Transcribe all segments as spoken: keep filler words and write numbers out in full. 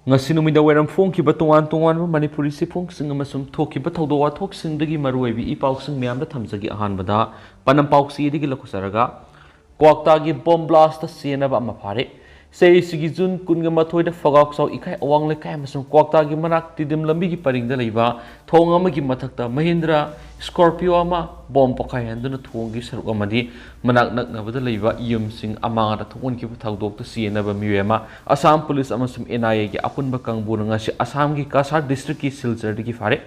ꯉꯁꯤ ꯅꯨꯃꯤꯗꯥꯡ ꯋꯥꯏꯔꯝ ꯐꯣꯡꯈꯤꯕ ꯇꯣꯉꯥꯟ ꯇꯣꯉꯥꯟꯕ ꯃꯅꯤꯄꯨꯔꯤ ꯆꯦꯐꯣꯡꯁꯤꯡ ꯑꯃꯁꯨꯡ ꯊꯣꯛꯈꯤꯕ ꯊꯧꯗꯣꯛ ꯋꯥꯊꯣꯛꯁꯤꯡꯗꯒꯤ ꯃꯔꯨꯑꯣꯏꯕ ꯏ ꯄꯥꯎꯁꯤꯡ ꯃꯌꯥꯝꯗ ꯊꯝꯖꯒꯦ꯫ ꯑꯍꯥꯟꯕꯗ ꯄꯅꯝ ꯄꯥꯎꯆꯦꯗꯒꯤ ꯂꯧꯈꯠꯆꯔꯒ, ꯀ꯭ꯋꯥꯛꯇꯥꯒꯤ ꯕꯣꯝ ꯕ꯭ꯂꯥꯁꯇ ꯁꯤꯅꯕ ꯑꯃ ꯐꯥꯔꯦ꯫ ꯆꯍꯤꯁꯤꯒꯤ ꯖꯨꯟ ꯀꯨꯟꯒ ꯃꯥꯊꯣꯏꯗ ꯐꯒꯥꯎꯆꯥꯎ ꯏꯀꯥꯏ ꯑꯋꯥꯡ ꯂꯩꯀꯥꯏ ꯑꯃꯁꯨꯡ ꯀ꯭ꯋꯥꯛꯇꯥꯒꯤ ꯃꯅꯥꯛ ꯇꯤꯗꯤꯝ ꯂꯝꯕꯤꯒꯤ ꯄꯔꯤꯡꯗ ꯂꯩꯕ ꯊꯣꯡ ꯑꯃꯒꯤ ꯃꯊꯛꯇ ꯃꯍꯤꯟꯗ꯭ꯔ ꯁ꯭ꯀꯣꯔꯄꯤꯌꯣ ꯑꯃ ꯕꯣꯝ ꯄꯣꯈꯥꯏꯍꯟꯗꯨꯅ ꯊꯣꯡꯒꯤ ꯁꯔꯨꯛ ꯑꯃꯗꯤ ꯃꯅꯥꯛ ꯅꯛꯅꯕꯗ ꯂꯩꯕ ꯌꯨꯝꯁꯤꯡ ꯑꯃꯥꯡ ꯑꯇꯥ ꯊꯣꯛꯍꯟꯈꯤꯕ ꯊꯧꯗꯣꯛꯇ ꯁꯤꯖꯤꯟꯅꯕ ꯃꯤꯑꯣꯏ ꯑꯃ ꯑꯁꯥꯝ ꯄꯨꯂꯤꯁ ꯑꯃꯁꯨꯡ ꯑꯦꯟ ꯑꯥꯏ ꯑꯦꯒꯤ ꯑꯄꯨꯟꯕ ꯀꯥꯡꯕꯨꯅ ꯉꯁꯤ ꯑꯁꯥꯝꯒꯤ ꯀꯁꯥꯔ ꯗꯤꯁꯇ꯭ꯔꯤꯛꯀꯤ ꯁꯤꯜꯆꯔꯗꯒꯤ ꯐꯥꯔꯦ꯫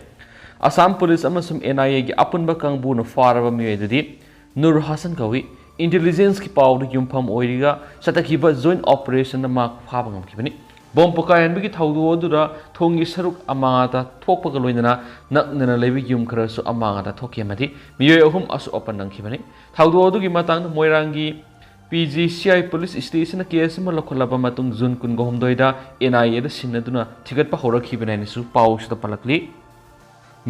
ꯑꯁꯥꯝ ꯄꯨꯂꯤꯁ ꯑꯃꯁꯨꯡ ꯑꯦꯟ ꯑꯥꯏ ꯑꯦꯒꯤ ꯑꯄꯨꯟꯕ ꯀꯥꯡꯕꯨꯅ ꯐꯥꯔꯕ ꯃꯤꯑꯣꯏ ꯑꯗꯨꯗꯤ ꯅꯨꯔ ꯍꯥꯁꯟ ꯀꯧꯏ꯫ ꯏꯟꯇꯦꯂꯤꯖꯦꯟꯁꯀꯤ ꯄꯥꯎꯗ ꯌꯨꯝꯐꯝ ꯑꯣꯏꯔꯒ ꯆꯠꯊꯈꯤꯕ ꯖꯣꯏꯟ ꯑꯣꯄꯔꯦꯁꯟꯗ ꯃꯍꯥꯛ ꯐꯥꯕ ꯉꯝꯈꯤꯕꯅꯤ꯫ ꯕꯣꯝ ꯄꯣꯈꯥꯏꯍꯟꯕꯒꯤ ꯊꯧꯗꯣꯛ ꯑꯗꯨꯗ ꯊꯣꯡꯒꯤ ꯁꯔꯨꯛ ꯑꯃꯥꯡ ꯑꯇꯥ ꯊꯣꯛꯄꯒ ꯂꯣꯏꯅꯅ ꯅꯛꯅꯅ ꯂꯩꯕ ꯌꯨꯝ ꯈꯔꯁꯨ ꯑꯃꯥꯡ ꯑꯇꯥ ꯊꯣꯛꯈꯤ ꯑꯃꯗꯤ ꯃꯤꯑꯣꯏ ꯑꯍꯨꯝ ꯑꯁꯣꯛ ꯑꯄꯟ ꯅꯪꯈꯤꯕꯅꯤ꯫ ꯊꯧꯗꯣꯛ ꯑꯗꯨꯒꯤ ꯃꯇꯥꯡꯗ ꯃꯣꯏꯔꯥꯡꯒꯤ P G C I police ꯁ꯭ꯇꯦꯁꯟꯅ case ꯑꯃ ꯂꯧꯈꯠꯂꯕ ꯃꯇꯨꯡ ꯖꯨꯟ ꯀꯨꯟꯒ ꯍꯨꯝꯗꯣꯏꯗ ꯑꯦꯟ ꯑꯥꯏ ꯑꯦꯗ ꯁꯤꯟꯅꯗꯨꯅ ꯊꯤꯒꯠꯄ ꯍꯧꯔꯛꯈꯤꯕꯅꯤ ꯍꯥꯏꯅꯁꯨ ꯄꯥꯎꯁꯤꯗ ꯄꯜꯂꯛꯂꯤ꯫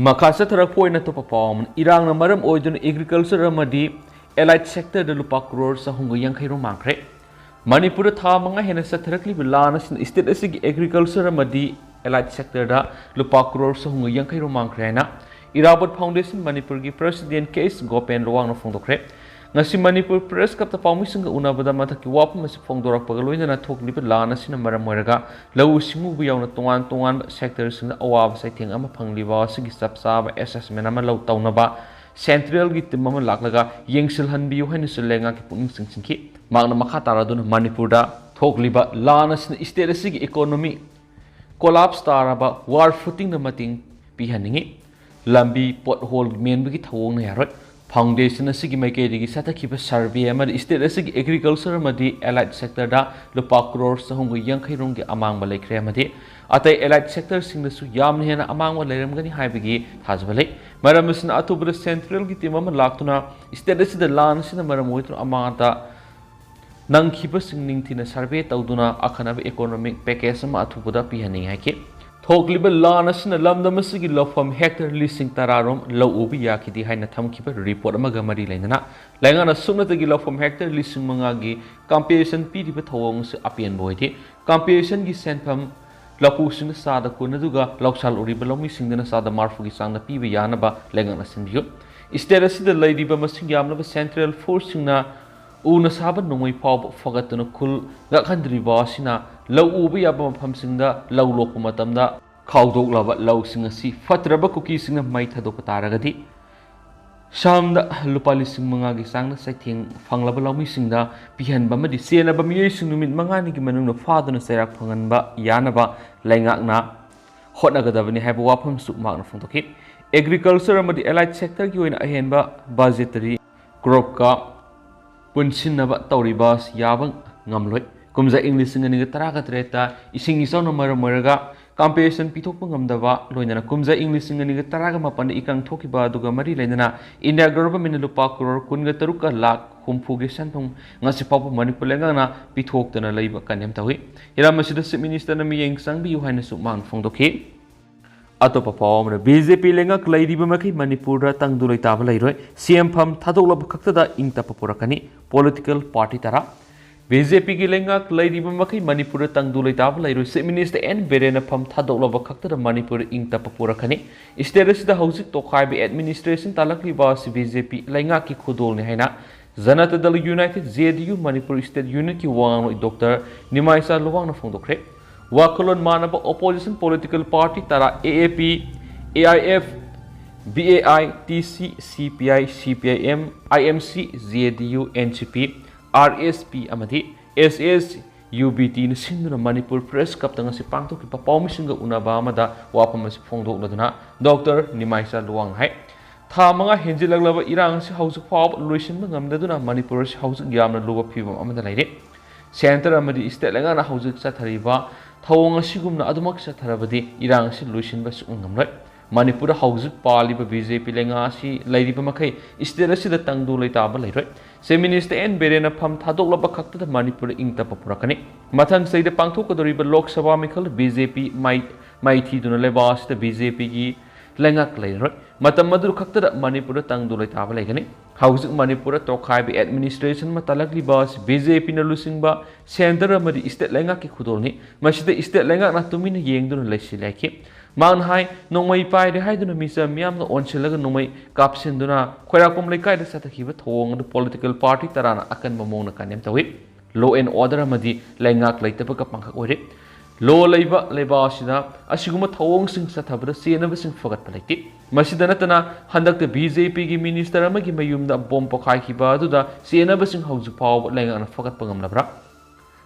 ꯃꯈꯥ ꯆꯠꯊꯔꯛꯄ ꯑꯣꯏꯅ ꯑꯇꯣꯞꯄ ꯄꯥꯎ ꯑꯃꯅ, ꯏꯔꯥꯡꯅ ꯃꯔꯝ ꯑꯣꯏꯗꯨꯅ ꯑꯦꯒ꯭ꯔꯤꯀꯜꯆꯔ ꯑꯃꯗꯤ ꯑꯦꯂꯥꯏꯠ ꯁꯦꯛꯇꯔꯗ ꯂꯨꯄꯥ ꯀ꯭ꯔꯣꯔ ꯆꯍꯨꯝꯒ ꯌꯥꯡꯈꯩ ꯔꯣꯝ ꯃꯥꯡꯈ꯭ꯔꯦ꯫ ꯃꯅꯤꯄꯨꯔꯗ ꯊꯥ ꯃꯉꯥ ꯍꯦꯟꯅ ꯆꯠꯊꯔꯛꯂꯤꯕ ꯂꯥꯟ ꯑꯁꯤꯅ ꯁ꯭ꯇꯦꯠ ꯑꯁꯤꯒꯤ ꯑꯦꯒ꯭ꯔꯤꯀꯜꯆꯔ ꯑꯃꯗꯤ ꯑꯦꯂꯥꯏꯠ ꯁꯦꯛꯇꯔꯗ ꯂꯨꯄꯥ ꯀ꯭ꯔꯣꯔ ꯆꯍꯨꯝꯒ ꯌꯥꯡꯈꯩ ꯔꯣꯝ ꯃꯥꯡꯈ꯭ꯔꯦ ꯍꯥꯏꯅ ꯏꯔꯥꯕꯣꯠ ꯐꯥꯎꯟꯗꯦꯁꯟ ꯃꯅꯤꯄꯨꯔꯒꯤ ꯄ꯭ꯔꯦꯁꯤꯗꯦꯟ ꯀꯦ ꯑꯦꯁ ꯒꯣꯄꯦꯟ ꯂꯨꯋꯥꯡꯅ ꯐꯣꯡꯗꯣꯛꯈ꯭ꯔꯦ꯫ ꯉꯁꯤ ꯃꯅꯤꯄꯨꯔ ꯄ꯭ꯔꯦꯁ ꯀ꯭ꯂꯕꯇ ꯄꯥꯎꯃꯤꯁꯤꯡꯒ ꯎꯅꯕꯗ ꯃꯊꯛꯀꯤ ꯋꯥꯐꯝ ꯑꯁꯤ ꯐꯣꯡꯗꯣꯔꯛꯄꯒ ꯂꯣꯏꯅꯅ ꯊꯣꯛꯂꯤꯕ ꯂꯥꯟ ꯑꯁꯤꯅ ꯃꯔꯝ ꯑꯣꯏꯔꯒ ꯂꯧꯎ ꯁꯤꯡꯎꯕ ꯌꯥꯎꯅ ꯇꯣꯉꯥꯟ ꯇꯣꯉꯥꯟꯕ ꯁꯦꯛꯇꯔꯁꯤꯡꯗ ꯑꯋꯥꯕ ꯆꯩꯊꯦꯡ ꯑꯃ ꯐꯪꯂꯤꯕ ꯑꯁꯤꯒꯤ ꯆꯞ ꯆꯥꯕ ꯑꯦꯁꯦꯁꯃꯦꯟ ꯑꯃ ꯂꯧ ꯇꯧꯅꯕ ꯁꯦꯟꯇ꯭ꯔꯦꯜꯒꯤ ꯇꯤꯝ ꯑꯃ ꯂꯥꯛꯂꯒ ꯌꯦꯡꯁꯤꯜꯍꯟꯕꯤꯌꯨ ꯍꯥꯏꯅꯁꯨ ꯂꯩꯉꯥꯛꯀꯤ ꯄꯨꯛꯅꯤꯡ ꯆꯤꯡꯁꯤꯟꯈꯤ꯫ ꯃꯍꯥꯛꯅ ꯃꯈꯥ ꯇꯥꯔꯗꯨꯅ ꯃꯅꯤꯄꯨꯔꯗ ꯊꯣꯛꯂꯤꯕ ꯂꯥꯟ ꯑꯁꯤꯅ ꯁ꯭ꯇꯦꯠ ꯑꯁꯤꯒꯤ ꯏꯀꯣꯅꯣꯃꯤ ꯀꯣꯂꯥꯞꯁ ꯇꯥꯔꯕ ꯋꯥꯔ ꯐꯨꯇꯤꯡꯗ ꯃꯇꯦꯡ ꯄꯤꯍꯟꯅꯤꯡꯏ꯫ ꯂꯝꯕꯤ, ꯄꯣꯠꯍꯣꯜ ꯃꯦꯟꯕꯒꯤ ꯊꯧꯑꯣꯡꯅ ꯌꯥꯔꯣꯏ꯫ ꯐꯥꯎꯟꯗꯦꯁꯟ ꯑꯁꯤꯒꯤ ꯃꯥꯏꯀꯩꯗꯒꯤ ꯆꯠꯊꯈꯤꯕ ꯁꯔꯚꯦ ꯑꯃꯗ ꯁ꯭ꯇꯦꯠ ꯑꯁꯤꯒꯤ ꯑꯦꯒ꯭ꯔꯤꯀꯜꯆꯔ ꯑꯃꯗꯤ ꯑꯦꯂꯥꯏꯠ ꯁꯦꯛꯇꯔꯗ ꯂꯨꯄꯥ ꯀ꯭ꯔꯣꯔ ꯆꯍꯨꯝꯒ ꯌꯥꯡꯈꯩ ꯔꯣꯝꯒꯤ ꯑꯃꯥꯡꯕ ꯂꯩꯈ꯭ꯔꯦ ꯑꯃꯗꯤ ꯑꯇꯩ ꯑꯦꯂꯥꯏꯠ ꯁꯦꯛꯇꯔꯁꯤꯡꯗꯁꯨ ꯌꯥꯝꯅ ꯍꯦꯟꯅ ꯑꯃꯥꯡꯕ ꯂꯩꯔꯝꯒꯅꯤ ꯍꯥꯏꯕꯒꯤ ꯊꯥꯖꯕ ꯂꯩ꯫ ꯃꯔꯝ ꯑꯁꯤꯅ ꯑꯊꯨꯕꯗ ꯁꯦꯟꯇ꯭ꯔꯦꯜꯒꯤ ꯇꯤꯝ ꯑꯃ ꯂꯥꯛꯇꯨꯅ ꯁ꯭ꯇꯦꯠ ꯑꯁꯤꯗ ꯂꯥꯟ ꯑꯁꯤꯅ ꯃꯔꯝ ꯑꯣꯏꯗꯨꯅ ꯑꯃꯥꯡ ꯑꯇꯥ ꯅꯪꯈꯤꯕꯁꯤꯡ ꯅꯤꯡꯊꯤꯅ ꯁꯔꯚꯦ ꯇꯧꯗꯨꯅ ꯑꯈꯟꯅꯕ ꯏꯀꯣꯅꯣꯃꯤꯛ ꯄꯦꯀꯦꯖ ꯑꯃ ꯑꯊꯨꯕꯗ ꯄꯤꯍꯟꯅꯤꯡꯏ ꯍꯥꯏꯈꯤ꯫ ꯊꯣꯛꯂꯤꯕ ꯂꯥꯟ ꯑꯁꯤꯅ ꯂꯝꯗꯝ ꯑꯁꯤꯒꯤ ꯂꯧꯐꯝ ꯍꯦꯛꯇꯔ ꯂꯤꯁꯤꯡ ꯇꯔꯥ ꯔꯣꯝ ꯂꯧ ꯎꯕ ꯌꯥꯈꯤꯗꯦ ꯍꯥꯏꯅ ꯊꯝꯈꯤꯕ ꯔꯤꯄꯣꯔꯠ ꯑꯃꯒ ꯃꯔꯤ ꯂꯩꯅꯅ ꯂꯩꯉꯥꯛꯅ ꯁꯨꯞꯅꯇꯒꯤ ꯂꯧꯐꯝ ꯍꯦꯛꯇꯔ ꯂꯤꯁꯤꯡ ꯃꯉꯥꯒꯤ ꯀꯝꯄꯦꯟꯁꯦꯁꯟ ꯄꯤꯔꯤꯕ ꯊꯧꯑꯣꯡ ꯑꯁꯤ ꯑꯄꯦꯟꯕ ꯑꯣꯏꯗꯦ꯫ ꯀꯝꯄꯦꯟꯁꯦꯁꯟꯒꯤ ꯁꯦꯟꯐꯝ ꯂꯧꯄꯨꯁꯤꯡꯅ ꯆꯥꯗ ꯀꯨꯟ ꯑꯗꯨꯒ ꯂꯧꯁꯥꯜ ꯎꯔꯤꯕ ꯂꯧꯃꯤꯁꯤꯡꯗꯅ ꯆꯥꯗ ꯃꯔꯐꯨꯒꯤ ꯆꯥꯡꯗ ꯄꯤꯕ ꯌꯥꯅꯕ ꯂꯩꯉꯥꯛꯅ ꯁꯤꯟꯕꯤꯌꯨ꯫ State ꯑꯁꯤꯗ ꯂꯩꯔꯤꯕ ꯃꯁꯤꯡ ꯌꯥꯝꯂꯕ central forceꯁꯤꯡꯅ ꯎꯅ ꯁꯥꯕ ꯅꯣꯡꯃꯩ ꯐꯥꯎꯕ ꯐꯒꯠꯇꯨꯅ ꯈꯨꯜ ꯉꯥꯛꯍꯟꯗ꯭ꯔꯤꯕ ꯑꯁꯤꯅ ꯂꯧ ꯎꯕ ꯌꯥꯕ ꯃꯐꯝꯁꯤꯡꯗ ꯂꯧ ꯂꯣꯛꯄ ꯃꯇꯝꯗ ꯈꯥꯎꯗꯣꯛꯂꯕ ꯂꯧꯁꯤꯡ ꯑꯁꯤ ꯐꯠꯇ꯭ꯔꯕ ꯀꯨꯀꯤꯁꯤꯡꯅ ꯃꯩ ꯊꯥꯗꯣꯛꯄ ꯇꯥꯔꯒꯗꯤ ꯁꯥꯝꯗ ꯂꯨꯄꯥ ꯂꯤꯁꯤꯡ ꯃꯉꯥꯒꯤ ꯆꯥꯡꯗ ꯆꯩꯊꯦꯡ ꯐꯪꯂꯕ ꯂꯧꯃꯤꯁꯤꯡꯗ ꯄꯤꯍꯟꯕ ꯑꯃꯗꯤ ꯆꯦꯟꯅꯕ ꯃꯤꯑꯣꯏꯁꯤꯡ ꯅꯨꯃꯤꯠ ꯃꯉꯥꯅꯤꯒꯤ ꯃꯅꯨꯡꯗ ꯐꯥꯗꯨꯅ ꯆꯩꯔꯥꯛ ꯐꯪꯍꯟꯕ ꯌꯥꯅꯕ ꯂꯩꯉꯥꯛꯅ ꯍꯣꯠꯅꯒꯗꯕꯅꯤ ꯍꯥꯏꯕ ꯋꯥꯐꯝꯁꯨ ꯃꯍꯥꯛꯅ ꯐꯣꯡꯗꯣꯛꯈꯤ꯫ Agriculture ꯑꯃꯗꯤ allied sectorꯒꯤ ꯑꯣꯏꯅ ꯑꯍꯦꯟꯕ budgetary cropꯀ ꯄꯨꯟꯁꯤꯟꯅꯕ ꯇꯧꯔꯤꯕ ꯑꯁꯤ ꯌꯥꯕ ꯉꯝꯂꯣꯏ꯫ ꯀꯨꯝꯖꯥ ꯏꯪ ꯂꯤꯁꯤꯡ ꯑꯅꯤꯒ ꯇꯔꯥꯒ ꯇꯔꯦꯠꯇ ꯏꯁꯤꯡ ꯏꯆꯥꯎꯅ ꯃꯔꯝ ꯑꯣꯏꯔꯒ compensation ꯄꯤꯊꯣꯛꯄ ꯉꯝꯗꯕ, ꯂꯣꯏꯅꯅ ꯀꯨꯝꯖꯥ ꯏꯪ ꯂꯤꯁꯤꯡ ꯑꯅꯤꯒ ꯇꯔꯥꯒ ꯃꯥꯄꯟꯗ ꯏꯀꯪ ꯊꯣꯛꯈꯤꯕ ꯑꯗꯨꯒ ꯃꯔꯤ ꯂꯩꯅꯅ India governmentꯅ ꯂꯨꯄꯥ ꯀ꯭ꯔꯣꯔ ꯀꯨꯟꯒ ꯇꯔꯨꯛꯀ ꯂꯥꯈ ꯍꯨꯝꯐꯨꯒꯤ ꯁꯦꯟꯐꯝ ꯉꯁꯤ ꯐꯥꯎꯕ ꯃꯅꯤꯄꯨꯔ ꯂꯩꯉꯥꯛꯅ ꯄꯤꯊꯣꯛꯇꯅ ꯂꯩꯕ condemn ꯇꯧꯏ꯫ ꯍꯤꯔꯝ ꯑꯁꯤꯗ Chief Ministerꯅ ꯃꯤꯠꯌꯦꯡ ꯆꯪꯕꯤꯌꯨ ꯍꯥꯏꯅꯁꯨ ꯃꯍꯥꯛꯅ ꯐꯣꯡꯗꯣꯛꯈꯤ꯫ ꯑꯇꯣꯞꯄ ꯄꯥꯎ ꯑꯃꯅ, BJP ꯂꯩꯉꯥꯛ ꯂꯩꯔꯤꯕ ꯃꯈꯩ ꯃꯅꯤꯄꯨꯔꯗ ꯇꯪꯗꯨ ꯂꯩꯇꯥꯕ ꯂꯩꯔꯣꯏ, CM ꯐꯝ ꯊꯥꯗꯣꯛꯂꯕ ꯈꯛꯇꯗ ꯏꯪ ꯇꯞꯄ ꯄꯨꯔꯛꯀꯅꯤ, political party ꯇꯔꯥ꯫ BJPꯒꯤ ꯂꯩꯉꯥꯛ ꯂꯩꯔꯤꯕ ꯃꯈꯩ ꯃꯅꯤꯄꯨꯔꯗ ꯇꯪꯗꯨ ꯂꯩꯇꯥꯕ ꯂꯩꯔꯣꯏ, Chief Minister ꯑꯦꯟ ꯕꯤꯔꯦꯟꯅ ꯐꯝ ꯊꯥꯗꯣꯛꯂꯕ ꯈꯛꯇꯗ ꯃꯅꯤꯄꯨꯔꯗ ꯏꯪ ꯇꯞꯄ ꯄꯨꯔꯛꯀꯅꯤ꯫ State ꯑꯁꯤꯗ ꯍꯧꯖꯤꯛ ꯇꯣꯈꯥꯏꯕ administration ꯇꯥꯜꯂꯛꯂꯤꯕ ꯑꯁꯤ BJP ꯂꯩꯉꯥꯛꯀꯤ ꯈꯨꯗꯣꯜꯅꯤ ꯍꯥꯏꯅ Janata Dal United, JDU, Manipur State Unitꯀꯤ ꯋꯥ ꯉꯥꯡꯂꯣꯏ ꯗꯣꯛꯇꯔ ꯅꯤꯃꯥꯏꯆꯥ ꯂꯨꯋꯥꯡꯅ ꯐꯣꯡꯗꯣꯛꯈ꯭ꯔꯦ꯫ ꯋꯥꯈꯜꯂꯣꯟ ꯃꯥꯟꯅꯕ opposition political party ꯇꯔꯥ, AAP, AIF, BAI, TC, CPI, CPIM, IMC, JDU, NCP, RSP ꯑꯃꯗꯤ SSUBTꯅ ꯁꯤꯟꯗꯨꯅ ꯃꯅꯤꯄꯨꯔ Press Clubꯇ ꯉꯁꯤ ꯄꯥꯡꯊꯣꯛꯈꯤꯕ ꯄꯥꯎꯃꯤꯁꯤꯡꯒ ꯎꯅꯕ ꯑꯃꯗ ꯋꯥꯐꯝ ꯑꯁꯤ ꯐꯣꯡꯗꯣꯛꯂꯗꯨꯅ ꯗꯣꯛꯇꯔ ꯅꯤꯃꯥꯏꯆꯥ ꯂꯨꯋꯥꯡꯅ ꯍꯥꯏ, ꯊꯥ ꯃꯉꯥ ꯍꯦꯟꯖꯤꯜꯂꯛꯂꯕ ꯏꯔꯥꯡ ꯑꯁꯤ ꯍꯧꯖꯤꯛ ꯐꯥꯎꯕ ꯂꯣꯏꯁꯤꯟꯕ ꯉꯝꯗꯗꯨꯅ ꯃꯅꯤꯄꯨꯔ ꯑꯁꯤ ꯍꯧꯖꯤꯛ ꯌꯥꯝꯅ ꯂꯨꯕ ꯐꯤꯕꯝ ꯑꯃꯗ ꯂꯩꯔꯤ꯫ Centre ꯑꯃꯗꯤ state ꯂꯩꯉꯥꯛꯅ ꯍꯧꯖꯤꯛ ꯆꯠꯊꯔꯤꯕ ꯊꯧꯑꯣꯡ ꯑꯁꯤꯒꯨꯝꯅ ꯑꯗꯨꯃꯛ ꯆꯠꯊꯔꯕꯗꯤ ꯏꯔꯥꯡ ꯑꯁꯤ ꯂꯣꯏꯁꯤꯟꯕ ꯁꯨꯛꯉꯝ ꯉꯝꯂꯣꯏ꯫ ꯃꯅꯤꯄꯨꯔꯗ ꯍꯧꯖꯤꯛ ꯄꯥꯜꯂꯤꯕ BJP ꯂꯩꯉꯥꯛ ꯑꯁꯤ ꯂꯩꯔꯤꯕ ꯃꯈꯩ state ꯑꯁꯤꯗ ꯇꯪꯗꯨ ꯂꯩꯇꯥꯕ ꯂꯩꯔꯣꯏ꯫ Chief Minister ꯑꯦꯟ ꯕꯤꯔꯦꯟꯅ ꯐꯝ ꯊꯥꯗꯣꯛꯂꯕ ꯈꯛꯇꯗ ꯃꯅꯤꯄꯨꯔꯗ ꯏꯪ ꯇꯞꯄ ꯄꯨꯔꯛꯀꯅꯤ꯫ ꯃꯊꯪ ꯆꯍꯤꯗ ꯄꯥꯡꯊꯣꯛꯀꯗꯧꯔꯤꯕ ꯂꯣꯛ ꯁꯚꯥ ꯃꯤꯈꯜ BJP ꯃꯥꯏ-, ꯃꯥꯏꯊꯤꯗꯨꯅ ꯂꯩꯕꯥꯛ ꯑꯁꯤꯗ BJPꯒꯤ ꯂꯩꯉꯥꯛ ꯂꯩꯔꯔꯣꯏ꯫ ꯃꯇꯝ ꯑꯗꯨ ꯈꯛꯇꯗ ꯃꯅꯤꯄꯨꯔꯗ ꯇꯪꯗꯨ ꯂꯩꯇꯥꯕ ꯂꯩꯒꯅꯤ꯫ ꯍꯧꯖꯤꯛ ꯃꯅꯤꯄꯨꯔꯗ ꯇꯣꯈꯥꯏꯕ administration ꯑꯃ ꯇꯥꯜꯂꯛꯂꯤꯕ ꯑꯁꯤ BJPꯅ ꯂꯨꯆꯤꯡꯕ centre ꯑꯃꯗꯤ state ꯂꯩꯉꯥꯛꯀꯤ ꯈꯨꯗꯣꯜꯅꯤ꯫ ꯃꯁꯤꯗ state ꯂꯩꯉꯥꯛꯅ ꯇꯨꯃꯤꯟꯅ ꯌꯦꯡꯗꯨꯅ ꯂꯩꯁꯤꯜꯂꯤ ꯍꯥꯏꯈꯤ꯫ ꯃꯍꯥꯛꯅ ꯍꯥꯏ, ꯅꯣꯡꯃꯩ ꯄꯥꯏꯔꯦ ꯍꯥꯏꯗꯨꯅ ꯃꯤꯆꯝ ꯃꯤꯌꯥꯝꯅ ꯑꯣꯟꯁꯤꯜꯂꯒ ꯅꯣꯡꯃꯩ ꯀꯥꯞꯁꯤꯟꯗꯨꯅ ꯈ꯭ꯋꯥꯏꯔꯥꯛꯄꯝ ꯂꯩꯀꯥꯏꯗ ꯆꯠꯊꯈꯤꯕ ꯊꯧꯑꯣꯡ ꯑꯗꯨ political party ꯇꯔꯥꯅ ꯑꯀꯟꯕ ꯃꯑꯣꯡꯗ condemn ꯇꯧꯏ꯫ Law and order ꯑꯃꯗꯤ ꯂꯩꯉꯥꯛ ꯂꯩꯇꯕꯒ ꯄꯥꯡꯈꯛ ꯑꯣꯏꯔꯦ꯫ Law ꯂꯩꯕ ꯂꯩꯕꯥꯛ ꯑꯁꯤꯗ ꯑꯁꯤꯒꯨꯝꯕ ꯊꯧꯑꯣꯡꯁꯤꯡ ꯆꯠꯊꯕꯗ ꯆꯦꯟꯅꯕꯁꯤꯡ ꯐꯒꯠꯄ ꯂꯩꯇꯦ꯫ ꯃꯁꯤꯗ ꯅꯠꯇꯅ ꯍꯟꯗꯛꯇ BJPꯒꯤ minister ꯑꯃꯒꯤ ꯃꯌꯨꯝꯗ bomb ꯄꯣꯈꯥꯏꯈꯤꯕ ꯑꯗꯨꯗ ꯆꯦꯟꯅꯕꯁꯤꯡ ꯍꯧꯖꯤꯛ ꯐꯥꯎꯕ ꯂꯩꯉꯥꯛꯅ ꯐꯒꯠꯄ ꯉꯝꯂꯕ꯭ꯔꯥ?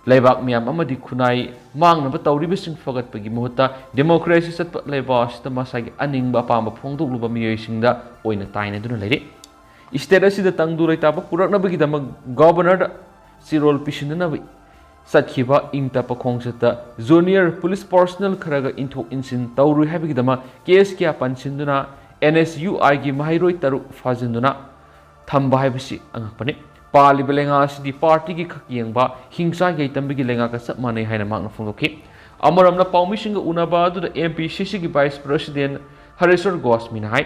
ꯂꯩꯕꯥꯛ ꯃꯤꯌꯥꯝ ꯑꯃꯗꯤ ꯈꯨꯟꯅꯥꯏ ꯃꯥꯡꯅꯕ ꯇꯧꯔꯤꯕꯁꯤꯡ ꯐꯒꯠꯄꯒꯤ ꯃꯍꯨꯠꯇ democracy ꯆꯠꯄ ꯂꯩꯕꯥꯛ ꯑꯁꯤꯗ ꯃꯁꯥꯒꯤ ꯑꯅꯤꯡꯕ ꯑꯄꯥꯝꯕ ꯐꯣꯡꯗꯣꯛꯂꯨꯕ ꯃꯤꯑꯣꯏꯁꯤꯡꯗ ꯑꯣꯏꯅ ꯇꯥꯏꯅꯗꯨꯅ ꯂꯩꯔꯤ꯫ State ꯑꯁꯤꯗ ꯇꯪꯗꯨ ꯂꯩꯇꯥꯕ ꯄꯨꯔꯛꯅꯕꯒꯤꯗꯃꯛ governorꯗ ꯆꯤꯔꯣꯜ ꯄꯤꯁꯤꯟꯅꯅꯕ ꯆꯠꯈꯤꯕ ꯏꯪ ꯇꯞꯄ ꯈꯣꯡꯆꯠꯇ junior police personnel ꯈꯔꯒ ꯏꯟꯊꯣꯛ ꯏꯟꯁꯤꯟ ꯇꯧꯔꯨꯏ ꯍꯥꯏꯕꯒꯤꯗꯃꯛ case ꯀꯌꯥ ꯄꯟꯁꯤꯟꯗꯨꯅ NSUIꯒꯤ ꯃꯍꯩꯔꯣꯏ ꯇꯔꯨꯛ ꯐꯥꯖꯤꯟꯗꯨꯅ ꯊꯝꯕ ꯍꯥꯏꯕꯁꯤ ꯑꯉꯛꯄꯅꯤ꯫ ꯄꯥꯜꯂꯤꯕ ꯂꯩꯉꯥꯛ ꯑꯁꯤꯗꯤ partyꯒꯤ ꯈꯛ ꯌꯦꯡꯕ, ꯍꯤꯡꯁꯥ ꯌꯩꯇꯝꯕꯒꯤ ꯂꯩꯉꯥꯛꯀ ꯆꯞ ꯃꯥꯟꯅꯩ ꯍꯥꯏꯅ ꯃꯍꯥꯛꯅ ꯐꯣꯡꯗꯣꯛꯈꯤ꯫ ꯑꯃꯔꯣꯝꯗ ꯄꯥꯎꯃꯤꯁꯤꯡꯒ ꯎꯅꯕ ꯑꯗꯨꯗ MPCCꯒꯤ vice president ꯍꯔꯦꯁ꯭ꯋꯔ ꯒꯣꯁ꯭ꯋꯥꯃꯤꯅ ꯍꯥꯏ,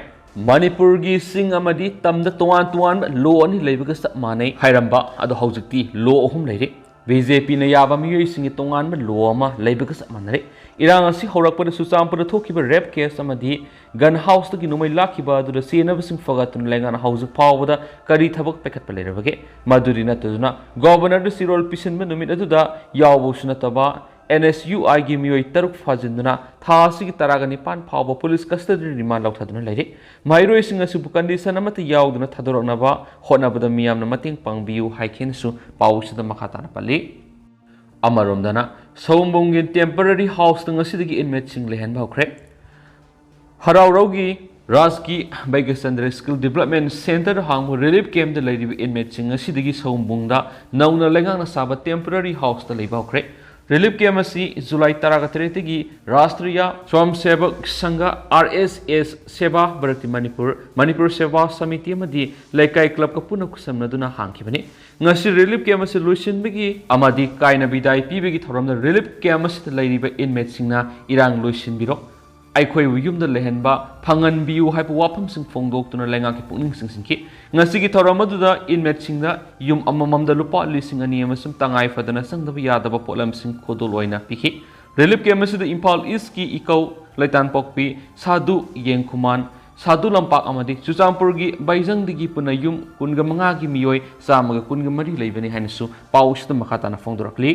ꯃꯅꯤꯄꯨꯔꯒꯤ ꯆꯤꯡ ꯑꯃꯗꯤ ꯇꯝꯗ ꯇꯣꯉꯥꯟ ꯇꯣꯉꯥꯟꯕ law ꯑꯅꯤ ꯂꯩꯕꯒ ꯆꯞ ꯃꯥꯟꯅꯩ ꯍꯥꯏꯔꯝꯕ ꯑꯗꯣ ꯍꯧꯖꯤꯛꯇꯤ law ꯑꯍꯨꯝ ꯂꯩꯔꯦ꯫ BJPꯅ ꯌꯥꯕ ꯃꯤꯑꯣꯏꯁꯤꯡꯒꯤ ꯇꯣꯉꯥꯟꯕ law ꯑꯃ ꯂꯩꯕꯒ ꯆꯞ ꯃꯥꯟꯅꯔꯦ꯫ ꯏꯔꯥꯡ ꯑꯁꯤ ꯍꯧꯔꯛꯄꯗ ꯆꯨꯔꯆꯥꯟꯄꯨꯔꯗ ꯊꯣꯛꯈꯤꯕ rape case ꯑꯃꯗꯤ gun houseꯇꯒꯤ ꯅꯣꯡꯃꯩ ꯂꯥꯛꯈꯤꯕ ꯑꯗꯨꯗ ꯆꯦꯟꯅꯕꯁꯤꯡ ꯐꯒꯠꯇꯨꯅ ꯂꯩꯉꯥꯛꯅ ꯍꯧꯖꯤꯛ ꯐꯥꯎꯕꯗ ꯀꯔꯤ ꯊꯕꯛ ꯄꯥꯏꯈꯠꯄ ꯂꯩꯔꯕꯒꯦ? ꯃꯗꯨꯗꯤ ꯅꯠꯇꯗꯨꯅ governorꯗ ꯆꯤꯔꯣꯜ ꯄꯤꯁꯤꯟꯕ ꯅꯨꯃꯤꯠ ꯑꯗꯨꯗ ꯌꯥꯎꯕꯁꯨ ꯅꯠꯇꯕ NSUIꯒꯤ ꯃꯤꯑꯣꯏ ꯇꯔꯨꯛ ꯐꯥꯖꯤꯟꯗꯨꯅ ꯊꯥ ꯑꯁꯤꯒꯤ ꯇꯔꯥꯒ ꯅꯤꯄꯥꯟ ꯐꯥꯎꯕ police custody remand ꯂꯧꯊꯗꯨꯅ ꯂꯩꯔꯤ꯫ ꯃꯍꯩꯔꯣꯏꯁꯤꯡ ꯑꯁꯤꯕꯨ condition ꯑꯃꯠꯇ ꯌꯥꯎꯗꯅ ꯊꯥꯗꯣꯔꯛꯅꯕ ꯍꯣꯠꯅꯕꯗ ꯃꯤꯌꯥꯝꯅ ꯃꯇꯦꯡ ꯄꯥꯡꯕꯤꯌꯨ ꯍꯥꯏꯈꯤꯅꯁꯨ ꯄꯥꯎꯁꯤꯗ ꯃꯈꯥ ꯇꯥꯅ ꯄꯜꯂꯤ꯫ ꯑꯃꯔꯣꯝꯗꯅ ꯁꯑꯣꯝꯕꯨꯡꯒꯤ temporary houseꯇ ꯉꯁꯤꯗꯒꯤ inmateꯁꯤꯡ ꯂꯩꯍꯟꯕ ꯍꯧꯈ꯭ꯔꯦ꯫ ꯍꯔꯥꯎꯔꯧꯒꯤ ꯔꯥꯖꯀꯤ ꯕꯩꯒꯆꯟꯗ꯭ꯔ Skill Development Centreꯗ ꯍꯥꯡꯕ relief campꯇ ꯂꯩꯔꯤꯕ inmateꯁꯤꯡ ꯉꯁꯤꯗꯒꯤ ꯁꯑꯣꯝꯕꯨꯡꯗ ꯅꯧꯅ ꯂꯩꯉꯥꯛꯅ ꯁꯥꯕ temporary houseꯇ ꯂꯩꯕ ꯍꯧꯈ꯭ꯔꯦ꯫ Relief camp ꯑꯁꯤ July ꯇꯔꯥꯒ ꯇꯔꯦꯠꯇꯒꯤ ꯔꯥꯁꯇ꯭ꯔꯤꯌꯥ ꯁ꯭ꯋꯥꯝ ꯁꯦꯕꯛ ꯁꯪꯘ, RSS, ꯁꯦꯕꯥ ꯚꯥꯔꯇꯤ ꯃꯅꯤꯄꯨꯔ, ꯃꯅꯤꯄꯨꯔ ꯁꯦꯕꯥ ꯁꯃꯤꯇꯤ ꯑꯃꯗꯤ ꯂꯩꯀꯥꯏ clubꯀ ꯄꯨꯟꯅ ꯈꯨꯠꯁꯝꯅꯗꯨꯅ ꯍꯥꯡꯈꯤꯕꯅꯤ꯫ ꯉꯁꯤ relief camp ꯑꯁꯤ ꯂꯣꯏꯁꯤꯟꯕꯒꯤ ꯑꯃꯗꯤ ꯀꯥꯏꯅ ꯕꯤꯗꯥꯏ ꯄꯤꯕꯒꯤ ꯊꯧꯔꯝꯗ relief camp ꯑꯁꯤꯗ ꯂꯩꯔꯤꯕ inmateꯁꯤꯡꯅ ꯏꯔꯥꯡ ꯂꯣꯏꯁꯤꯟꯕꯤꯔꯣ, ꯑꯩꯈꯣꯏꯕꯨ ꯌꯨꯝꯗ ꯂꯩꯍꯟꯕ ꯐꯪꯍꯟꯕꯤꯌꯨ ꯍꯥꯏꯕ ꯋꯥꯐꯝꯁꯤꯡ ꯐꯣꯡꯗꯣꯛꯇꯨꯅ ꯂꯩꯉꯥꯛꯀꯤ ꯄꯨꯛꯅꯤꯡ ꯆꯤꯡꯁꯤꯟꯈꯤ꯫ ꯉꯁꯤꯒꯤ ꯊꯧꯔꯝ ꯑꯗꯨꯗ inmateꯁꯤꯡꯗ ꯌꯨꯝ ꯑꯃꯃꯝꯗ ꯂꯨꯄꯥ ꯂꯤꯁꯤꯡ ꯑꯅꯤ ꯑꯃꯁꯨꯡ ꯇꯉꯥꯏ ꯐꯗꯅ ꯆꯪꯗꯕ ꯌꯥꯗꯕ ꯄꯣꯠꯂꯝꯁꯤꯡ ꯈꯨꯗꯣꯜ ꯑꯣꯏꯅ ꯄꯤꯈꯤ꯫ Relief camp ꯑꯁꯤꯗ ꯏꯝꯐꯥꯜ Eastꯀꯤ ꯏꯀꯧ ꯂꯩꯇꯥꯟꯄꯣꯛꯄꯤ, ꯁꯥꯗꯨ ꯌꯦꯡꯈꯨꯃꯥꯟ, ꯁꯥꯗꯨ ꯂꯝꯄꯥꯛ ꯑꯃꯗꯤ ꯆꯨꯔꯆꯥꯟꯄꯨꯔꯒꯤ ꯕꯩꯖꯪꯗꯒꯤ ꯄꯨꯟꯅ ꯌꯨꯝ ꯀꯨꯟꯒ ꯃꯉꯥꯒꯤ ꯃꯤꯑꯣꯏ ꯆꯥꯝꯃꯒ ꯀꯨꯟꯒ ꯃꯔꯤ ꯂꯩꯕꯅꯤ ꯍꯥꯏꯅꯁꯨ ꯄꯥꯎꯁꯤꯗ ꯃꯈꯥ ꯇꯥꯅ ꯐꯣꯡꯗꯣꯔꯛꯂꯤ꯫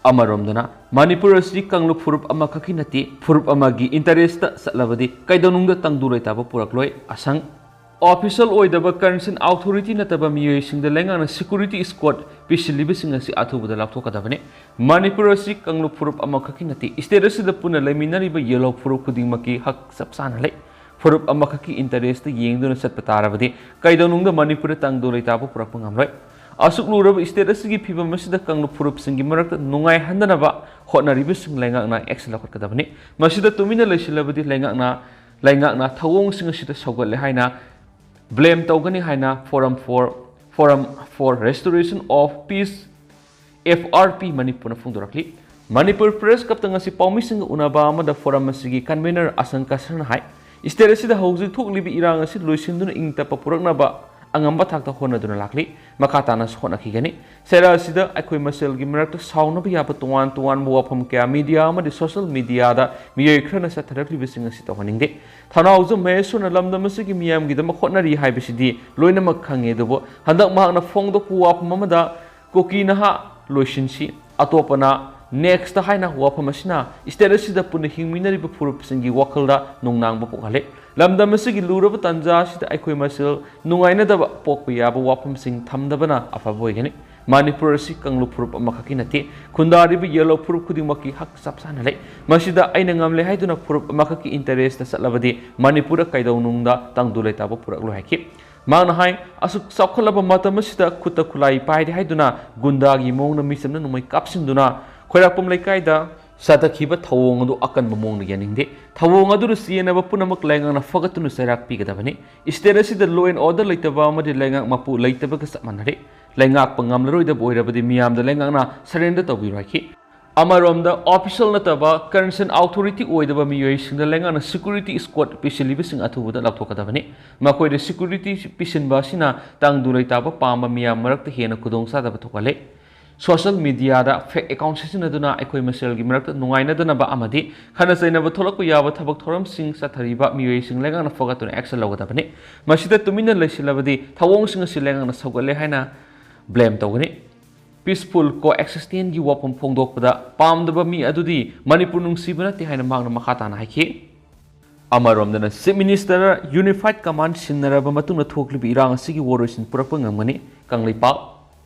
ꯑꯃꯔꯣꯝꯗꯅ, ꯃꯅꯤꯄꯨꯔ ꯑꯁꯤ ꯀꯥꯡꯂꯨꯞ ꯐꯨꯔꯨꯞ ꯑꯃꯈꯛꯀꯤ ꯅꯠꯇꯦ, ꯐꯨꯔꯨꯞ ꯑꯃꯒꯤ interestꯇ ꯆꯠꯂꯕꯗꯤ ꯀꯩꯗꯧꯅꯨꯡꯗ ꯇꯪꯗꯨ ꯂꯩꯇꯥꯕ ꯄꯨꯔꯛꯂꯣꯏ꯫ ꯑꯁꯪ official ꯑꯣꯏꯗꯕ concerned authority ꯅꯠꯇꯕ ꯃꯤꯑꯣꯏꯁꯤꯡꯗ ꯂꯩꯉꯥꯛꯅ security escort ꯄꯤꯁꯤꯜꯂꯤꯕꯁꯤꯡ ꯑꯁꯤ ꯑꯊꯨꯕꯗ ꯂꯥꯞꯊꯣꯛꯀꯗꯕꯅꯤ꯫ ꯃꯅꯤꯄꯨꯔ ꯑꯁꯤ ꯀꯥꯡꯂꯨꯞ ꯐꯨꯔꯨꯞ ꯑꯃꯈꯛꯀꯤ ꯅꯠꯇꯦ, state ꯑꯁꯤꯗ ꯄꯨꯟꯅ ꯂꯩꯃꯤꯟꯅꯔꯤꯕ ꯌꯦꯜꯍꯧ ꯐꯨꯔꯨꯞ ꯈꯨꯗꯤꯡꯃꯛꯀꯤ ꯍꯛ ꯆꯞ ꯆꯥꯅ ꯂꯩ꯫ ꯐꯨꯔꯨꯞ ꯑꯃꯈꯛꯀꯤ interestꯇ ꯌꯦꯡꯗꯨꯅ ꯆꯠꯄ ꯇꯥꯔꯕꯗꯤ ꯀꯩꯗꯧꯅꯨꯡꯗ ꯃꯅꯤꯄꯨꯔꯗ ꯇꯪꯗꯨ ꯂꯩꯇꯥꯕ ꯄꯨꯔꯛꯄ ꯉꯝꯂꯣꯏ꯫ ꯑꯁꯨꯛ ꯂꯨꯔꯕ state ꯑꯁꯤꯒꯤ ꯐꯤꯕꯝ ꯑꯁꯤꯗ ꯀꯥꯡꯂꯨꯞ ꯐꯨꯔꯨꯞꯁꯤꯡꯒꯤ ꯃꯔꯛꯇ ꯅꯨꯡꯉꯥꯏꯍꯟꯗꯅꯕ ꯍꯣꯠꯅꯔꯤꯕꯁꯤꯡ ꯂꯩꯉꯥꯛꯅ action ꯂꯧꯈꯠꯀꯗꯕꯅꯤ꯫ ꯃꯁꯤꯗ ꯇꯨꯃꯤꯟꯅ ꯂꯩꯁꯤꯜꯂꯕꯗꯤ ꯂꯩꯉꯥꯛꯅ, ꯂꯩꯉꯥꯛꯅ ꯊꯧꯑꯣꯡꯁꯤꯡ ꯑꯁꯤꯗ ꯁꯧꯒꯠꯂꯦ ꯍꯥꯏꯅ blame ꯇꯧꯒꯅꯤ ꯍꯥꯏꯅ Forum for, Forum for Restoration of Peace, F R P, ꯃꯅꯤꯄꯨꯔꯅ ꯐꯣꯡꯗꯣꯔꯛꯂꯤ꯫ ꯃꯅꯤꯄꯨꯔ Press Clubꯇ ꯉꯁꯤ ꯄꯥꯎꯃꯤꯁꯤꯡꯒ ꯎꯅꯕ ꯑꯃꯗ forum ꯑꯁꯤꯒꯤ convener ꯑꯁꯪ ꯀꯁꯔꯅ ꯍꯥꯏ, state ꯑꯁꯤꯗ ꯍꯧꯖꯤꯛ ꯊꯣꯛꯂꯤꯕ ꯏꯔꯥꯡ ꯑꯁꯤ ꯂꯣꯏꯁꯤꯟꯗꯨꯅ ꯏꯪ ꯇꯞꯄ ꯄꯨꯔꯛꯅꯕ ꯑꯉꯝꯕ ꯊꯥꯛꯇ ꯍꯣꯠꯅꯗꯨꯅ ꯂꯥꯛꯂꯤ꯫ ꯃꯈꯥ ꯇꯥꯅꯁꯨ ꯍꯣꯠꯅꯈꯤꯒꯅꯤ꯫ ꯆꯩꯔꯥ ꯑꯁꯤꯗ ꯑꯩꯈꯣꯏ ꯃꯁꯦꯜꯒꯤ ꯃꯔꯛꯇ ꯁꯥꯎꯅꯕ ꯌꯥꯕ ꯇꯣꯉꯥꯟ ꯇꯣꯉꯥꯟꯕ ꯋꯥꯐꯝ ꯀꯌꯥ media ꯑꯃꯗꯤ social mediaꯗ ꯃꯤꯑꯣꯏ ꯈꯔꯅ ꯆꯠꯊꯔꯛꯂꯤꯕꯁꯤꯡ ꯑꯁꯤ ꯇꯧꯍꯟꯅꯤꯡꯗꯦ꯫ ꯊꯧꯅꯥꯎꯖꯝ ꯃꯍꯦꯁ꯭ꯋꯔꯅ ꯂꯝꯗꯝ ꯑꯁꯤꯒꯤ ꯃꯤꯌꯥꯝꯒꯤꯗꯃꯛ ꯍꯣꯠꯅꯔꯤ ꯍꯥꯏꯕꯁꯤꯗꯤ ꯂꯣꯏꯅꯃꯛ ꯈꯪꯉꯤ, ꯑꯗꯨꯕꯨ ꯍꯟꯗꯛ ꯃꯍꯥꯛꯅ ꯐꯣꯡꯗꯣꯛꯄ ꯋꯥꯐꯝ ꯑꯃꯗ ꯀꯨꯀꯤ ꯅꯍꯥ ꯂꯣꯏꯁꯤꯟꯁꯤ, ꯑꯇꯣꯞꯄꯅ next ꯍꯥꯏꯅ ꯋꯥꯐꯝ ꯑꯁꯤꯅ state ꯑꯁꯤꯗ ꯄꯨꯟꯅ ꯍꯤꯡꯃꯤꯟꯅꯔꯤꯕ ꯐꯨꯔꯨꯞꯁꯤꯡꯒꯤ ꯋꯥꯈꯜꯗ ꯅꯨꯡꯅꯥꯡꯕ ꯄꯣꯛꯍꯜꯂꯦ꯫ ꯂꯝꯗꯝ ꯑꯁꯤꯒꯤ ꯂꯨꯔꯕ ꯇꯥꯟꯖꯥ ꯑꯁꯤꯗ ꯑꯩꯈꯣꯏ ꯃꯁꯦꯜ ꯅꯨꯡꯉꯥꯏꯅꯗꯕ ꯄꯣꯛꯄ ꯌꯥꯕ ꯋꯥꯐꯝꯁꯤꯡ ꯊꯝꯗꯕꯅ ꯑꯐꯕ ꯑꯣꯏꯒꯅꯤ꯫ ꯃꯅꯤꯄꯨꯔ ꯑꯁꯤ ꯀꯥꯡꯂꯨꯞ ꯐꯨꯔꯨꯞ ꯑꯃꯈꯛꯀꯤ ꯅꯠꯇꯦ, ꯈꯨꯟꯗꯥꯔꯤꯕ ꯌꯦꯜꯍꯧ ꯐꯨꯔꯨꯞ ꯈꯨꯗꯤꯡꯃꯛꯀꯤ ꯍꯛ ꯆꯞ ꯆꯥꯅ ꯂꯩ꯫ ꯃꯁꯤꯗ ꯑꯩꯅ ꯉꯝꯂꯦ ꯍꯥꯏꯗꯨꯅ ꯐꯨꯔꯨꯞ ꯑꯃꯈꯛꯀꯤ interestꯇ ꯆꯠꯂꯕꯗꯤ ꯃꯅꯤꯄꯨꯔꯗ ꯀꯩꯗꯧꯅꯨꯡꯗ ꯇꯪꯗꯨ ꯂꯩꯇꯥꯕ ꯄꯨꯔꯛꯂꯣꯏ ꯍꯥꯏꯈꯤ꯫ ꯃꯍꯥꯛꯅ ꯍꯥꯏ, ꯑꯁꯨꯛ ꯆꯥꯎꯈꯠꯂꯕ ꯃꯇꯝ ꯑꯁꯤꯗ ꯈꯨꯠꯇ ꯈꯨꯠꯂꯥꯏ ꯄꯥꯏꯔꯦ ꯍꯥꯏꯗꯨꯅ ꯒꯨꯟꯗꯥꯒꯤ ꯃꯑꯣꯡꯗ ꯃꯤꯆꯝꯅ ꯅꯣꯡꯃꯩ ꯀꯥꯞꯁꯤꯟꯗꯨꯅ ꯈꯣꯏꯔꯥꯛꯄꯝ ꯂꯩꯀꯥꯏꯗ ꯆꯠꯊꯈꯤꯕ ꯊꯧꯑꯣꯡ ꯑꯗꯨ ꯑꯀꯟꯕ ꯃꯑꯣꯡꯗ ꯌꯥꯅꯤꯡꯗꯦ꯫ ꯊꯧꯑꯣꯡ ꯑꯗꯨꯗ ꯆꯦꯟꯅꯕ ꯄꯨꯝꯅꯃꯛ ꯂꯩꯉꯥꯛꯅ ꯐꯒꯠꯇꯨꯅ ꯆꯩꯔꯥꯛ ꯄꯤꯒꯗꯕꯅꯤ꯫ State ꯑꯁꯤꯗ law and order ꯂꯩꯇꯕ ꯑꯃꯗꯤ ꯂꯩꯉꯥꯛ ꯃꯄꯨ ꯂꯩꯇꯕꯒ ꯆꯞ ꯃꯥꯟꯅꯔꯦ꯫ ꯂꯩꯉꯥꯛꯄ ꯉꯝꯂꯔꯣꯏꯗꯕ ꯑꯣꯏꯔꯕꯗꯤ ꯃꯤꯌꯥꯝꯗ ꯂꯩꯉꯥꯛꯅ surrender ꯇꯧꯕꯤꯔꯣ ꯍꯥꯏꯈꯤ꯫ ꯑꯃꯔꯣꯝꯗ, official ꯅꯠꯇꯕ, concerned authority ꯑꯣꯏꯗꯕ ꯃꯤꯑꯣꯏꯁꯤꯡꯗ ꯂꯩꯉꯥꯛꯅ security escort ꯄꯤꯁꯤꯜꯂꯤꯕꯁꯤꯡ ꯑꯊꯨꯕꯗ ꯂꯧꯊꯣꯛꯀꯗꯕꯅꯤ꯫ ꯃꯈꯣꯏꯗ security ꯄꯤꯁꯤꯟꯕ ꯑꯁꯤꯅ ꯇꯪꯗꯨ ꯂꯩꯇꯥꯕ ꯄꯥꯝꯕ ꯃꯤꯌꯥꯝ ꯃꯔꯛꯇ ꯍꯦꯟꯅ ꯈꯨꯗꯣꯡꯆꯥꯗꯕ ꯊꯣꯛꯍꯜꯂꯤ꯫ Social media ꯗ fake account ꯁꯤꯖꯤꯟꯅꯗꯨꯅ ꯑꯩꯈꯣꯏ ꯃꯁꯦꯜꯒꯤ ꯃꯔꯛꯇ ꯅꯨꯡꯉꯥꯏꯅꯗꯅꯕ ꯑꯃꯗꯤ ꯈꯠꯅ ꯆꯩꯅꯕ ꯊꯣꯛꯂꯛꯄ ꯌꯥꯕ ꯊꯕꯛ ꯊꯧꯔꯝꯁꯤꯡ ꯆꯠꯊꯔꯤꯕ ꯃꯤꯑꯣꯏꯁꯤꯡ ꯂꯩꯉꯥꯛꯅ ꯐꯒꯠꯇꯨꯅ action ꯂꯧꯒꯗꯕꯅꯤ꯫ ꯃꯁꯤꯗ ꯇꯨꯃꯤꯟꯅ ꯂꯩꯁꯤꯜꯂꯕꯗꯤ ꯊꯧꯑꯣꯡꯁꯤꯡ ꯑꯁꯤ ꯂꯩꯉꯥꯛꯅ ꯁꯧꯒꯠꯂꯦ ꯍꯥꯏꯅ blame ꯇꯧꯒꯅꯤ꯫ Peaceful coexistence ꯒꯤ ꯋꯥꯐꯝ ꯐꯣꯡꯗꯣꯛꯄꯗ ꯄꯥꯝꯗꯕ ꯃꯤ ꯑꯗꯨꯗꯤ ꯃꯅꯤꯄꯨꯔ ꯅꯨꯡꯁꯤꯕ ꯅꯠꯇꯦ ꯍꯥꯏꯅ ꯃꯍꯥꯛꯅ ꯃꯈꯥ ꯇꯥꯅ ꯍꯥꯏꯈꯤ꯫ ꯑꯃꯔꯣꯝꯗꯅ, Chief Minister ꯅ Unified Command ꯁꯤꯟꯅꯔꯕ ꯃꯇꯨꯡꯗ ꯊꯣꯛꯂꯤꯕ ꯏꯔꯥꯡ ꯑꯁꯤꯒꯤ ꯋꯥꯔꯣꯏꯁꯤꯟ ꯄꯨꯔꯛꯄ ꯉꯝꯒꯅꯤ꯫ Kangleipak.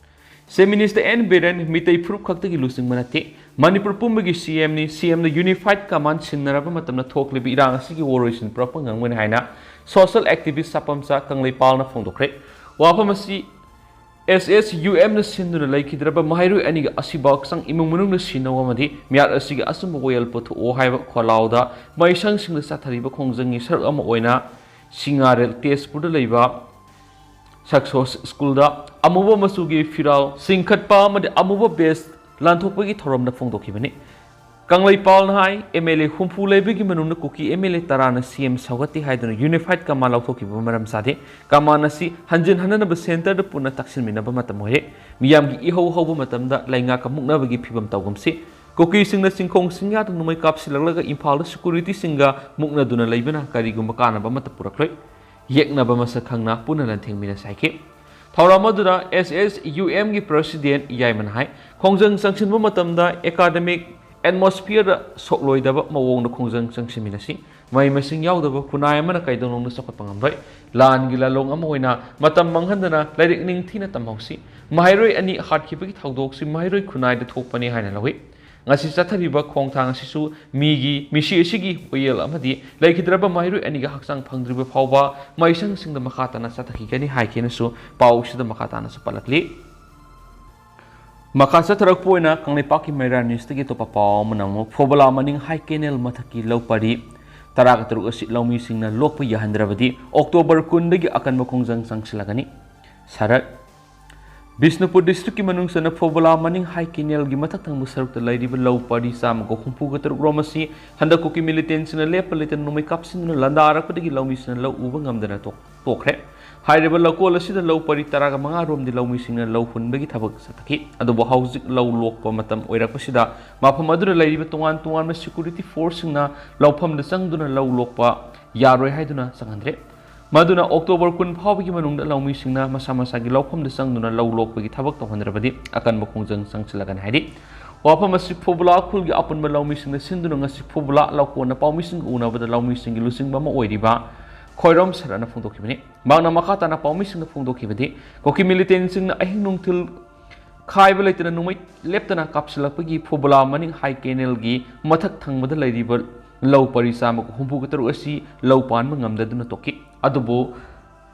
Chief Minister N Biren Meitei ꯐꯨꯔꯨꯞ ꯈꯛꯇꯒꯤ ꯂꯨꯆꯤꯡꯕ ꯅꯠꯇꯦ꯫ ꯃꯅꯤꯄꯨꯔ ꯄꯨꯝꯕꯒꯤ C M ꯅꯤ꯫ C M ꯅ Unified Command ꯁꯤꯟꯅꯔꯕ ꯃꯇꯝꯗ ꯊꯣꯛꯂꯤꯕ ꯏꯔꯥꯡ ꯑꯁꯤꯒꯤ ꯋꯥꯔꯣꯏꯁꯤꯟ ꯄꯨꯔꯛꯄ ꯉꯝꯒꯅꯤ ꯍꯥꯏꯅ social activist ꯁꯥꯄꯝꯆꯥ ꯀꯪꯂꯩꯄꯥꯜꯅ ꯐꯣꯡꯗꯣꯛꯈ꯭ꯔꯦ꯫ ꯋꯥꯐꯝ ꯑꯁꯤ S S U M ꯅ ꯁꯤꯟꯗꯨꯅ ꯂꯩꯈꯤꯗ꯭ꯔꯕ ꯃꯍꯩꯔꯣꯏ ꯑꯅꯤꯒꯤ ꯑꯁꯤꯕ ꯍꯛꯆꯥꯡ ꯏꯃꯨꯡ ꯃꯅꯨꯡꯅ ꯁꯤꯟꯅꯧ ꯑꯃꯗꯤ ꯃꯤꯍꯥꯠ ꯑꯁꯤꯒꯤ ꯑꯆꯨꯝꯕ ꯋꯥꯌꯦꯜ ꯄꯨꯊꯣꯛꯑꯣ ꯍꯥꯏꯕ ꯈꯣꯜꯂꯥꯎꯗ ꯃꯍꯩꯁꯪꯁꯤꯡꯗ ꯆꯠꯊꯔꯤꯕ ꯈꯣꯡꯖꯪꯒꯤ ꯁꯔꯨꯛ ꯑꯃ ꯑꯣꯏꯅ ꯁꯤꯡꯉꯥꯔꯦꯜ ꯇꯦꯖꯄꯨꯔꯗ ꯂꯩꯕ ꯁꯛꯁꯣꯁ ꯁ꯭ꯀꯨꯜꯗ ꯑꯃꯨꯕ ꯃꯆꯨꯒꯤ ꯐꯤꯔꯥꯜ ꯆꯤꯡꯈꯠꯄ ꯑꯃꯗꯤ ꯑꯃꯨꯕ ꯕꯦꯁ ꯂꯥꯟꯊꯣꯛꯄꯒꯤ ꯊꯧꯔꯝꯗ ꯐꯣꯡꯗꯣꯛꯈꯤꯕꯅꯤ꯫ ꯀꯪꯂꯩꯄꯥꯜꯅ ꯍꯥꯏ, M L A ꯍꯨꯝꯐꯨ ꯂꯩꯕꯒꯤ ꯃꯅꯨꯡꯗ ꯀꯨꯀꯤ M L A ꯇꯔꯥꯅ C M ꯁꯧꯒꯠꯇꯦ ꯍꯥꯏꯗꯨꯅ Unified Command ꯂꯧꯊꯣꯛꯈꯤꯕ ꯃꯔꯝ ꯆꯥꯗꯦ꯫ Command ꯑꯁꯤ ꯍꯟꯖꯤꯟ ꯍꯟꯅꯅꯕ centre ꯗ ꯄꯨꯟꯅ ꯇꯛꯁꯤꯟꯃꯤꯟꯅꯕ ꯃꯇꯝ ꯑꯣꯏꯔꯦ꯫ ꯃꯤꯌꯥꯝꯒꯤ ꯏꯍꯧ ꯍꯧꯕ ꯃꯇꯝꯗ ꯂꯩꯉꯥꯛꯀ ꯃꯨꯛꯅꯕꯒꯤ ꯐꯤꯕꯝ ꯇꯧꯒꯨꯝꯁꯤ꯫ ꯀꯨꯀꯤꯁꯤꯡꯅ ꯆꯤꯡꯈꯣꯡ ꯆꯤꯡꯌꯥꯗ ꯅꯣꯡꯃꯩ ꯀꯥꯞꯁꯤꯜꯂꯛꯂꯒ ꯏꯝꯐꯥꯜꯗ security ꯁꯤꯡꯒ ꯃꯨꯛꯅꯗꯨꯅ ꯂꯩꯕꯅ ꯀꯔꯤꯒꯨꯝꯕ ꯀꯥꯟꯅꯕ ꯑꯃꯠꯇ ꯄꯨꯔꯛꯂꯣꯏ꯫ ꯌꯦꯛꯅꯕ ꯃꯁꯛ ꯈꯪꯅ ꯄꯨꯟꯅ ꯂꯥꯟꯊꯦꯡꯃꯤꯟꯅꯁꯤ ꯍꯥꯏꯈꯤ꯫ ꯊꯧꯔꯝ ꯑꯗꯨꯗ S S U M ꯒꯤ president ꯌꯥꯏꯃꯅ ꯍꯥꯏ, ꯈꯣꯡꯖꯪ ꯆꯪꯁꯤꯟꯕ ꯃꯇꯝꯗ academic atmosphere ꯗ ꯁꯣꯛꯂꯣꯏꯗꯕ ꯃꯑꯣꯡꯗ ꯈꯣꯡꯖꯪ ꯆꯪꯁꯤꯟꯃꯤꯟꯅꯁꯤ꯫ ꯃꯍꯩ ꯃꯁꯤꯡ ꯌꯥꯎꯗꯕ ꯈꯨꯟꯅꯥꯏ ꯑꯃꯅ ꯀꯩꯗꯧꯅꯨꯡꯗ ꯆꯥꯎꯈꯠꯄ ꯉꯝꯂꯣꯏ꯫ ꯂꯥꯟꯒꯤ ꯂꯥꯂꯣꯡ ꯑꯃ ꯑꯣꯏꯅ ꯃꯇꯝ ꯃꯥꯡꯍꯟꯗꯅ ꯂꯥꯏꯔꯤꯛ ꯅꯤꯡꯊꯤꯅ ꯇꯝꯍꯧꯁꯤ꯫ ꯃꯍꯩꯔꯣꯏ ꯑꯅꯤ ꯍꯥꯠꯈꯤꯕꯒꯤ ꯊꯧꯗꯣꯛꯁꯤ ꯃꯍꯩꯔꯣꯏ ꯈꯨꯟꯅꯥꯏꯗ ꯊꯣꯛꯄꯅꯤ ꯍꯥꯏꯅ ꯂꯧꯏ꯫ ꯉꯁꯤ ꯆꯠꯊꯔꯤꯕ ꯈꯣꯡꯊꯥꯡ ꯑꯁꯤꯁꯨ ꯃꯤꯒꯤ, ꯃꯤꯁꯤ ꯑꯁꯤꯒꯤ ꯋꯥꯌꯦꯜ ꯑꯃꯗꯤ ꯂꯩꯈꯤꯗ꯭ꯔꯕ ꯃꯍꯩꯔꯣꯏ ꯑꯅꯤꯒꯤ ꯍꯛꯆꯥꯡ ꯐꯪꯗ꯭ꯔꯤꯕ ꯐꯥꯎꯕ ꯃꯍꯩꯁꯪꯁꯤꯡꯗ ꯃꯈꯥ ꯇꯥꯅ ꯆꯠꯊꯈꯤꯒꯅꯤ ꯍꯥꯏꯈꯤꯅꯁꯨ ꯄꯥꯎꯁꯤꯗ ꯃꯈꯥ ꯇꯥꯅꯁꯨ ꯄꯜꯂꯛꯂꯤ꯫ ꯃꯈꯥ ꯆꯠꯊꯔꯛꯄ ꯑꯣꯏꯅ ꯀꯪꯂꯩꯄꯥꯛꯀꯤ ꯃꯩꯔꯥ news ꯇꯒꯤ ꯑꯇꯣꯞꯄ ꯄꯥꯎ ꯑꯃꯅ ꯑꯃꯨꯛ ꯐꯧꯕꯂꯥ ꯃꯅꯤꯡ high canal ꯃꯊꯛꯀꯤ ꯂꯧ ꯄꯔꯤ ꯇꯔꯥꯒ ꯇꯔꯨꯛ ꯑꯁꯤ ꯂꯧꯃꯤꯁꯤꯡꯅ ꯂꯣꯛꯄ ꯌꯥꯍꯟꯗ꯭ꯔꯕꯗꯤ October ꯀꯨꯟꯗꯒꯤ ꯑꯀꯟꯕ ꯈꯣꯡꯖꯪ ꯆꯪꯁꯤꯜꯂꯒꯅꯤ꯫ ꯁꯔꯠ꯫ ꯕꯤꯁꯅꯨꯄꯨꯔ ꯗꯤꯁꯇ꯭ꯔꯤꯛꯀꯤ ꯃꯅꯨꯡ ꯆꯟꯅ ꯐꯨꯕꯂꯥ ꯃꯅꯤꯡ ꯍꯥꯏ ꯀꯦꯅꯦꯜꯒꯤ ꯃꯊꯛ ꯊꯪꯕ ꯁꯔꯨꯛꯇ ꯂꯩꯔꯤꯕ ꯂꯧ ꯄꯔꯤ ꯆꯥꯝꯃꯒ ꯍꯨꯝꯐꯨꯒ ꯇꯔꯨꯛ ꯔꯣꯝ ꯑꯁꯤ ꯍꯟꯗꯛ ꯀꯨꯀꯤ ꯃꯤꯂꯤꯇꯦꯟꯁꯤꯡꯅ ꯂꯦꯞꯄ ꯂꯩꯇꯅ ꯅꯣꯡꯃꯩ ꯀꯥꯞꯁꯤꯟꯗꯨꯅ ꯂꯥꯟꯗꯥꯔꯛꯄꯗꯒꯤ ꯂꯧꯃꯤꯁꯤꯡꯅ ꯂꯧ ꯎꯕ ꯉꯝꯗꯅ ꯇꯣꯛ-, ꯇꯣꯛꯈ꯭ꯔꯦ꯫ ꯍꯥꯏꯔꯤꯕ ꯂꯧꯀꯣꯜ ꯑꯁꯤꯗ ꯂꯧ ꯄꯔꯤ ꯇꯔꯥꯒ ꯃꯉꯥ ꯔꯣꯝꯗꯤ ꯂꯧꯃꯤꯁꯤꯡꯅ ꯂꯧ ꯍꯨꯟꯕꯒꯤ ꯊꯕꯛ ꯆꯠꯊꯈꯤ꯫ ꯑꯗꯨꯕꯨ ꯍꯧꯖꯤꯛ ꯂꯧ ꯂꯣꯛꯄ ꯃꯇꯝ ꯑꯣꯏꯔꯛꯄꯁꯤꯗ ꯃꯐꯝ ꯑꯗꯨꯗ ꯂꯩꯔꯤꯕ ꯇꯣꯉꯥꯟ ꯇꯣꯉꯥꯟꯕ ꯁꯦꯀ꯭ꯌꯨꯔꯤꯇꯤ ꯐꯣꯔꯁꯁꯤꯡꯅ ꯂꯧꯐꯝꯗ ꯆꯪꯗꯨꯅ ꯂꯧ ꯂꯣꯛꯄ ꯌꯥꯔꯣꯏ ꯍꯥꯏꯗꯨꯅ ꯆꯪꯍꯟꯗ꯭ꯔꯦ꯫ ꯃꯗꯨꯅ ꯑꯣꯛꯇꯣꯕꯔ ꯀꯨꯟ ꯐꯥꯎꯕꯒꯤ ꯃꯅꯨꯡꯗ ꯂꯧꯃꯤꯁꯤꯡꯅ ꯃꯁꯥ ꯃꯁꯥꯒꯤ ꯂꯧꯐꯝꯗ ꯆꯪꯗꯨꯅ ꯂꯧ ꯂꯣꯛꯄꯒꯤ ꯊꯕꯛ ꯇꯧꯍꯟꯗ꯭ꯔꯕꯗꯤ ꯑꯀꯟꯕ ꯈꯣꯡꯖꯪ ꯆꯪꯁꯤꯜꯂꯒꯅꯤ ꯍꯥꯏꯔꯤ꯫ ꯋꯥꯐꯝ ꯑꯁꯤ ꯐꯨꯕꯂꯥ ꯎꯈ꯭ꯔꯨꯜꯒꯤ ꯑꯄꯨꯟꯕ ꯂꯧꯃꯤꯁꯤꯡꯅ ꯁꯤꯟꯗꯨꯅ ꯉꯁꯤ ꯐꯨꯕꯂꯥ ꯂꯧꯀꯣꯟꯅ ꯄꯥꯎꯃꯤꯁꯤꯡꯒ ꯎꯅꯕꯗ ꯂꯧꯃꯤꯁꯤꯡꯒꯤ ꯂꯨꯆꯤꯡꯕ ꯑꯃ ꯑꯣꯏꯔꯤꯕ ꯈꯣꯏꯔꯣꯝ ꯁꯔꯠꯅ ꯐꯣꯡꯗꯣꯛꯈꯤꯕꯅꯤ꯫ ꯃꯍꯥꯛꯅ ꯃꯈꯥ ꯇꯥꯅ ꯄꯥꯎꯃꯤꯁꯤꯡꯗ ꯐꯣꯡꯗꯣꯛꯈꯤꯕꯗꯤ, ꯀꯨꯀꯤ ꯃꯤꯂꯤꯇꯦꯟꯁꯤꯡꯅ ꯑꯍꯤꯡ ꯅꯨꯡꯊꯤꯜ ꯈꯥꯏꯕ ꯂꯩꯇꯅ ꯅꯣꯡꯃꯩ ꯂꯦꯞꯇꯅ ꯀꯥꯞꯁꯤꯜꯂꯛꯄꯒꯤ ꯐꯨꯕꯂꯥ ꯃꯅꯤꯡ ꯍꯥꯏ ꯀꯦꯅꯦꯜꯒꯤ ꯃꯊꯛ ꯊꯪꯕꯗ ꯂꯩꯔꯤꯕ ꯂꯧ ꯄꯔꯤ ꯆꯥꯝꯃꯒ ꯍꯨꯝꯐꯨꯒ ꯇꯔꯨꯛ ꯑꯁꯤ ꯂꯧ ꯄꯥꯟꯕ ꯉꯝꯗꯗꯨꯅ ꯇꯣꯛꯈꯤ꯫ ꯑꯗꯨꯕꯨ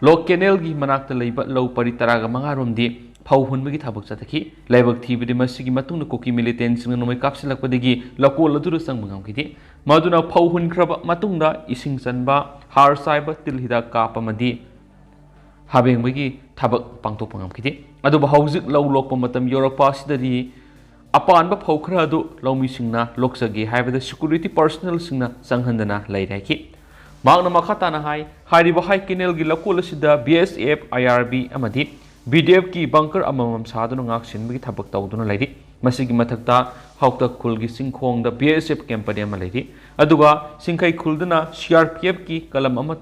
ꯂꯣꯛ ꯀꯦꯅꯦꯜꯒꯤ ꯃꯅꯥꯛꯇ ꯂꯩꯕ ꯂꯧ ꯄꯔꯤ ꯇꯔꯥꯒ ꯃꯉꯥ ꯔꯣꯝꯗꯤ ꯐꯧ ꯍꯨꯟꯕꯒꯤ ꯊꯕꯛ ꯆꯠꯊꯈꯤ꯫ ꯂꯥꯏꯕꯛ ꯊꯤꯕꯗꯤ ꯃꯁꯤꯒꯤ ꯃꯇꯨꯡꯗ ꯀꯨꯀꯤ ꯃꯤꯂꯤꯇꯦꯟꯁꯤꯡꯅ ꯅꯣꯡꯃꯩ ꯀꯥꯞꯁꯤꯜꯂꯛꯄꯗꯒꯤ ꯂꯧꯀꯣꯜ ꯑꯗꯨꯗ ꯆꯪꯕ ꯉꯝꯈꯤꯗꯦ꯫ ꯃꯗꯨꯅ ꯐꯧ ꯍꯨꯟꯈ꯭ꯔꯕ ꯃꯇꯨꯡꯗ ꯏꯁꯤꯡ ꯆꯟꯕ, ꯍꯥꯔ ꯆꯥꯏꯕ, ꯇꯤꯜ ꯍꯤꯗꯥꯛ ꯀꯥꯞꯄ ꯑꯃꯗꯤ ꯍꯥꯕꯦꯡꯕꯒꯤ ꯊꯕꯛ ꯄꯥꯡꯊꯣꯛꯄ ꯉꯝꯈꯤꯗꯦ꯫ ꯑꯗꯨꯕꯨ ꯍꯧꯖꯤꯛ ꯂꯧ ꯂꯣꯛꯄ ꯃꯇꯝ ꯌꯧꯔꯛꯄ ꯑꯁꯤꯗꯗꯤ ꯑꯄꯥꯟꯕ ꯐꯧ ꯈꯔ ꯑꯗꯨ ꯂꯧꯃꯤꯁꯤꯡꯅ ꯂꯣꯛꯆꯒꯦ ꯍꯥꯏꯕꯗ ꯁꯦꯀ꯭ꯌꯨꯔꯤꯇꯤ ꯄꯔꯁꯅꯦꯜꯁꯤꯡꯅ ꯆꯪꯍꯟꯗꯅ ꯂꯩꯔꯦ ꯍꯥꯏꯈꯤ꯫ ꯃꯍꯥꯛꯅ ꯃꯈꯥ ꯇꯥꯅ ꯍꯥꯏ, ꯍꯥꯏꯔꯤꯕ ꯍꯥꯏ ꯀꯦꯅꯦꯜꯒꯤ ꯂꯧꯀꯣꯜ ꯑꯁꯤꯗ ꯕꯤ ꯑꯦꯁ ꯑꯦꯐ, ꯑꯥꯏ ꯑꯥꯔ ꯕꯤ ꯑꯃꯗꯤ ꯕꯤ ꯗꯤ ꯑꯦꯐꯀꯤ ꯕꯪꯀꯔ ꯑꯃꯃꯝ ꯁꯥꯗꯨꯅ ꯉꯥꯛ ꯁꯦꯟꯕꯒꯤ ꯊꯕꯛ ꯇꯧꯗꯨꯅ ꯂꯩꯔꯤ꯫ ꯃꯁꯤꯒꯤ ꯃꯊꯛꯇ ꯍꯥꯎꯇꯛ ꯈꯨꯜꯒꯤ ꯆꯤꯡꯈꯣꯡꯗ ꯕꯤ ꯑꯦꯁ ꯑꯦꯐ ꯀꯦꯝꯄꯅꯤ ꯑꯃ ꯂꯩꯔꯤ꯫ ꯑꯗꯨꯒ ꯁꯤꯡꯈꯩ ꯈꯨꯜꯗꯅ ꯁꯤ ꯑꯥꯔ ꯄꯤ ꯑꯦꯐꯀꯤ ꯀꯂꯝ ꯑꯃ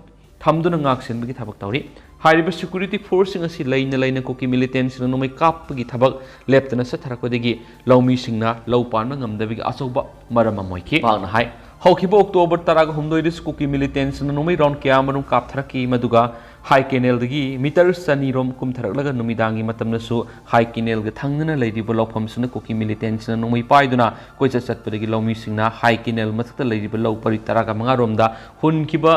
ꯊꯝꯗꯨꯅ ꯉꯥꯛ ꯁꯦꯟꯕꯒꯤ ꯊꯕꯛ ꯇꯧꯔꯤ꯫ ꯍꯥꯏꯔꯤꯕ ꯁꯦꯀ꯭ꯌꯨꯔꯤꯇꯤ ꯐꯣꯔꯁꯁꯤꯡ ꯑꯁꯤ ꯂꯩꯅ ꯂꯩꯅ ꯀꯨꯀꯤ ꯃꯤꯂꯤꯇꯦꯟꯁꯤꯡꯅ ꯅꯣꯡꯃꯩ ꯀꯥꯞꯄꯒꯤ ꯊꯕꯛ ꯂꯦꯞꯇꯅ ꯆꯠꯊꯔꯛꯄꯗꯒꯤ ꯂꯧꯃꯤꯁꯤꯡꯅ ꯂꯧ ꯄꯥꯟꯕ ꯉꯝꯗꯕꯒꯤ ꯑꯆꯧꯕ ꯃꯔꯝ ꯑꯃ ꯑꯣꯏꯈꯤ꯫ ꯃꯍꯥꯛꯅ ꯍꯥꯏ, ꯍꯧꯈꯤꯕ ꯑꯣꯛꯇꯣꯕꯔ ꯇꯔꯥꯒ ꯍꯨꯝꯗꯣꯏꯗꯁꯨ ꯀꯨꯀꯤ ꯃꯤꯂꯤꯇꯦꯟꯁꯤꯡꯅ ꯅꯣꯡꯃꯩ ꯔꯥꯎꯟ ꯀꯌꯥ ꯑꯃꯔꯣꯝ ꯀꯥꯞꯊꯔꯛꯈꯤ, ꯃꯗꯨꯒ ꯍꯥꯏ ꯀꯦꯅꯦꯜꯗꯒꯤ ꯃꯤꯇꯔ ꯆꯅꯤ ꯔꯣꯝ ꯀꯨꯝꯊꯔꯛꯂꯒ ꯅꯨꯃꯤꯗꯥꯡꯒꯤ ꯃꯇꯝꯗꯁꯨ ꯍꯥꯏ ꯀꯦꯅꯦꯜꯒ ꯊꯪꯅꯅ ꯂꯩꯔꯤꯕ ꯂꯧꯐꯝꯁꯤꯡꯗ ꯀꯨꯀꯤ ꯃꯤꯂꯤꯇꯦꯟꯁꯤꯡꯅ ꯅꯣꯡꯃꯩ ꯄꯥꯏꯗꯨꯅ ꯀꯣꯏꯆꯠ ꯆꯠꯄꯗꯒꯤ ꯂꯧꯃꯤꯁꯤꯡꯅ ꯍꯥꯏ ꯀꯦꯅꯦꯜ ꯃꯊꯛꯇ ꯂꯩꯔꯤꯕ ꯂꯧ ꯄꯔꯤ ꯇꯔꯥꯒ ꯃꯉꯥ ꯔꯣꯝꯗ ꯍꯨꯟꯈꯤꯕ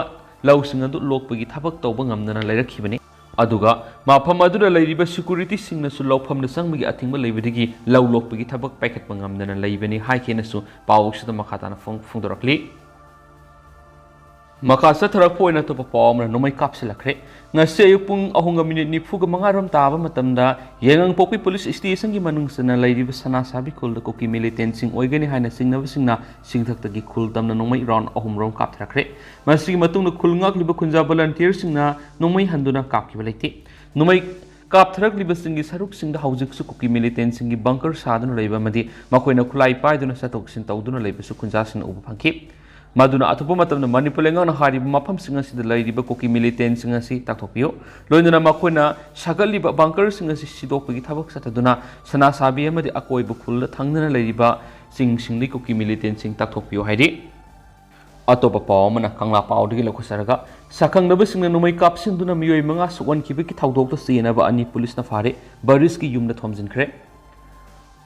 ꯂꯧꯁꯤꯡ ꯑꯗꯨ ꯂꯣꯛꯄꯒꯤ ꯊꯕꯛ ꯇꯧꯕ ꯉꯝꯗꯅ ꯂꯩꯔꯛꯈꯤꯕꯅꯤ꯫ ꯑꯗꯨꯒ ꯃꯐꯝ ꯑꯗꯨꯗ ꯂꯩꯔꯤꯕ ꯁꯦꯀ꯭ꯌꯨꯔꯤꯇꯤꯁꯤꯡꯅꯁꯨ ꯂꯧꯐꯝꯗ ꯆꯪꯕꯒꯤ ꯑꯊꯤꯡꯕ ꯂꯩꯕꯗꯒꯤ ꯂꯧ ꯂꯣꯛꯄꯒꯤ ꯊꯕꯛ ꯄꯥꯏꯈꯠꯄ ꯉꯝꯗꯅ ꯂꯩꯕꯅꯤ ꯍꯥꯏꯈꯤꯅꯁꯨ ꯄꯥꯎꯁꯤꯗ ꯃꯈꯥ ꯇꯥꯅ ꯐꯣꯡ-, ꯐꯣꯡꯗꯣꯔꯛꯂꯤ꯫ ꯃꯈꯥ ꯆꯠꯊꯔꯛꯄ ꯑꯣꯏꯅ ꯑꯇꯣꯞꯄ ꯄꯥꯎ ꯑꯃꯅ ꯅꯣꯡꯃꯩ ꯀꯥꯞꯁꯤꯜꯂꯛꯈ꯭ꯔꯦ꯫ ꯉꯁꯤ ꯑꯌꯨꯛ ꯄꯨꯡ ꯑꯍꯨꯝꯒ ꯃꯤꯅꯤꯠ ꯅꯤꯐꯨꯒ ꯃꯉꯥ ꯔꯣꯝ ꯇꯥꯕ ꯃꯇꯝꯗ ꯌꯥꯏꯉꯪꯄꯣꯛꯄꯤ ꯄꯨꯂꯤꯁ ꯁ꯭ꯇꯦꯁꯟꯒꯤ ꯃꯅꯨꯡ ꯆꯟꯅ ꯂꯩꯔꯤꯕ ꯁꯅꯥꯁꯥꯕꯤ ꯈꯨꯜꯗ ꯀꯨꯀꯤ ꯃꯤꯂꯤꯇꯦꯟꯁꯤꯡ ꯑꯣꯏꯒꯅꯤ ꯍꯥꯏꯅ ꯆꯤꯡꯅꯕꯁꯤꯡꯅ ꯆꯤꯡꯊꯛꯇꯒꯤ ꯈꯨꯜ ꯇꯝꯅ ꯅꯣꯡꯃꯩ ꯔꯥꯎꯟ ꯑꯍꯨꯝ ꯔꯣꯝ ꯀꯥꯞꯊꯔꯛꯈ꯭ꯔꯦ꯫ ꯃꯁꯤꯒꯤ ꯃꯇꯨꯡꯗ ꯈꯨꯜ ꯉꯥꯛꯂꯤꯕ ꯈꯨꯟꯖꯥ ꯚꯣꯂꯟꯇꯤꯌꯔꯁꯤꯡꯅ ꯅꯣꯡꯃꯩ ꯍꯟꯗꯨꯅ ꯀꯥꯞꯈꯤꯕ ꯂꯩꯇꯦ꯫ ꯅꯣꯡꯃꯩ ꯀꯥꯞꯊꯔꯛꯂꯤꯕꯁꯤꯡꯒꯤ ꯁꯔꯨꯛꯁꯤꯡꯗ ꯍꯧꯖꯤꯛꯁꯨ ꯀꯨꯀꯤ ꯃꯤꯂꯤꯇꯦꯟꯁꯤꯡꯒꯤ ꯕꯪꯀꯔ ꯁꯥꯗꯨꯅ ꯂꯩꯕ ꯑꯃꯗꯤ ꯃꯈꯣꯏꯅ ꯈꯨꯠꯂꯥꯏ ꯄꯥꯏꯗꯨꯅ ꯆꯠꯊꯣꯛ ꯆꯠꯁꯤꯟ ꯇꯧꯗꯨꯅ ꯂꯩꯕꯁꯨ ꯈꯨꯟꯖꯥꯁꯤꯡꯅ ꯎꯕ ꯐꯪꯈꯤ꯫ ꯃꯗꯨꯅ ꯑꯊꯨꯕ ꯃꯇꯝꯗ ꯃꯅꯤꯄꯨꯔ ꯂꯩꯉꯥꯛꯅ ꯍꯥꯏꯔꯤꯕ ꯃꯐꯝꯁꯤꯡ ꯑꯁꯤꯗ ꯂꯩꯔꯤꯕ ꯀꯨꯀꯤ ꯃꯤꯂꯤꯇꯦꯟꯁꯤꯡ ꯑꯁꯤ ꯇꯥꯛꯊꯣꯛꯄꯤꯌꯨ꯫ ꯂꯣꯏꯅꯅ ꯃꯈꯣꯏꯅ ꯁꯥꯒꯠꯂꯤꯕ ꯕꯪꯀꯔꯁꯤꯡ ꯑꯁꯤ ꯁꯤꯗꯣꯛꯄꯒꯤ ꯊꯕꯛ ꯆꯠꯊꯗꯨꯅ ꯁꯅꯥꯁꯥꯕꯤ ꯑꯃꯗꯤ ꯑꯀꯣꯏꯕ ꯈꯨꯜꯗ ꯊꯪꯅꯅ ꯂꯩꯔꯤꯕ ꯆꯤꯡꯁꯤꯡꯗꯒꯤ ꯀꯨꯀꯤ ꯃꯤꯂꯤꯇꯦꯟꯁꯤꯡ ꯇꯥꯛꯊꯣꯛꯄꯤꯌꯨ ꯍꯥꯏꯔꯤ꯫ ꯑꯇꯣꯞꯄ ꯄꯥꯎ ꯑꯃꯅ ꯀꯪꯂꯥ ꯄꯥꯎꯗꯒꯤ ꯂꯧꯈꯠꯆꯔꯒ, ꯁꯛꯈꯪꯅꯕꯁꯤꯡꯅ ꯅꯣꯡꯃꯩ ꯀꯥꯞꯁꯤꯟꯗꯨꯅ ꯃꯤꯑꯣꯏ ꯃꯉꯥ ꯁꯣꯛꯍꯟꯈꯤꯕꯒꯤ ꯊꯧꯗꯣꯛꯇ ꯆꯦꯟꯅꯕ ꯑꯅꯤ ꯄꯨꯂꯤꯁꯅ ꯐꯥꯔꯦ, ꯕꯔꯤꯁꯀꯤ ꯌꯨꯝꯗ ꯊꯣꯝꯖꯤꯟꯈ꯭ꯔꯦ꯫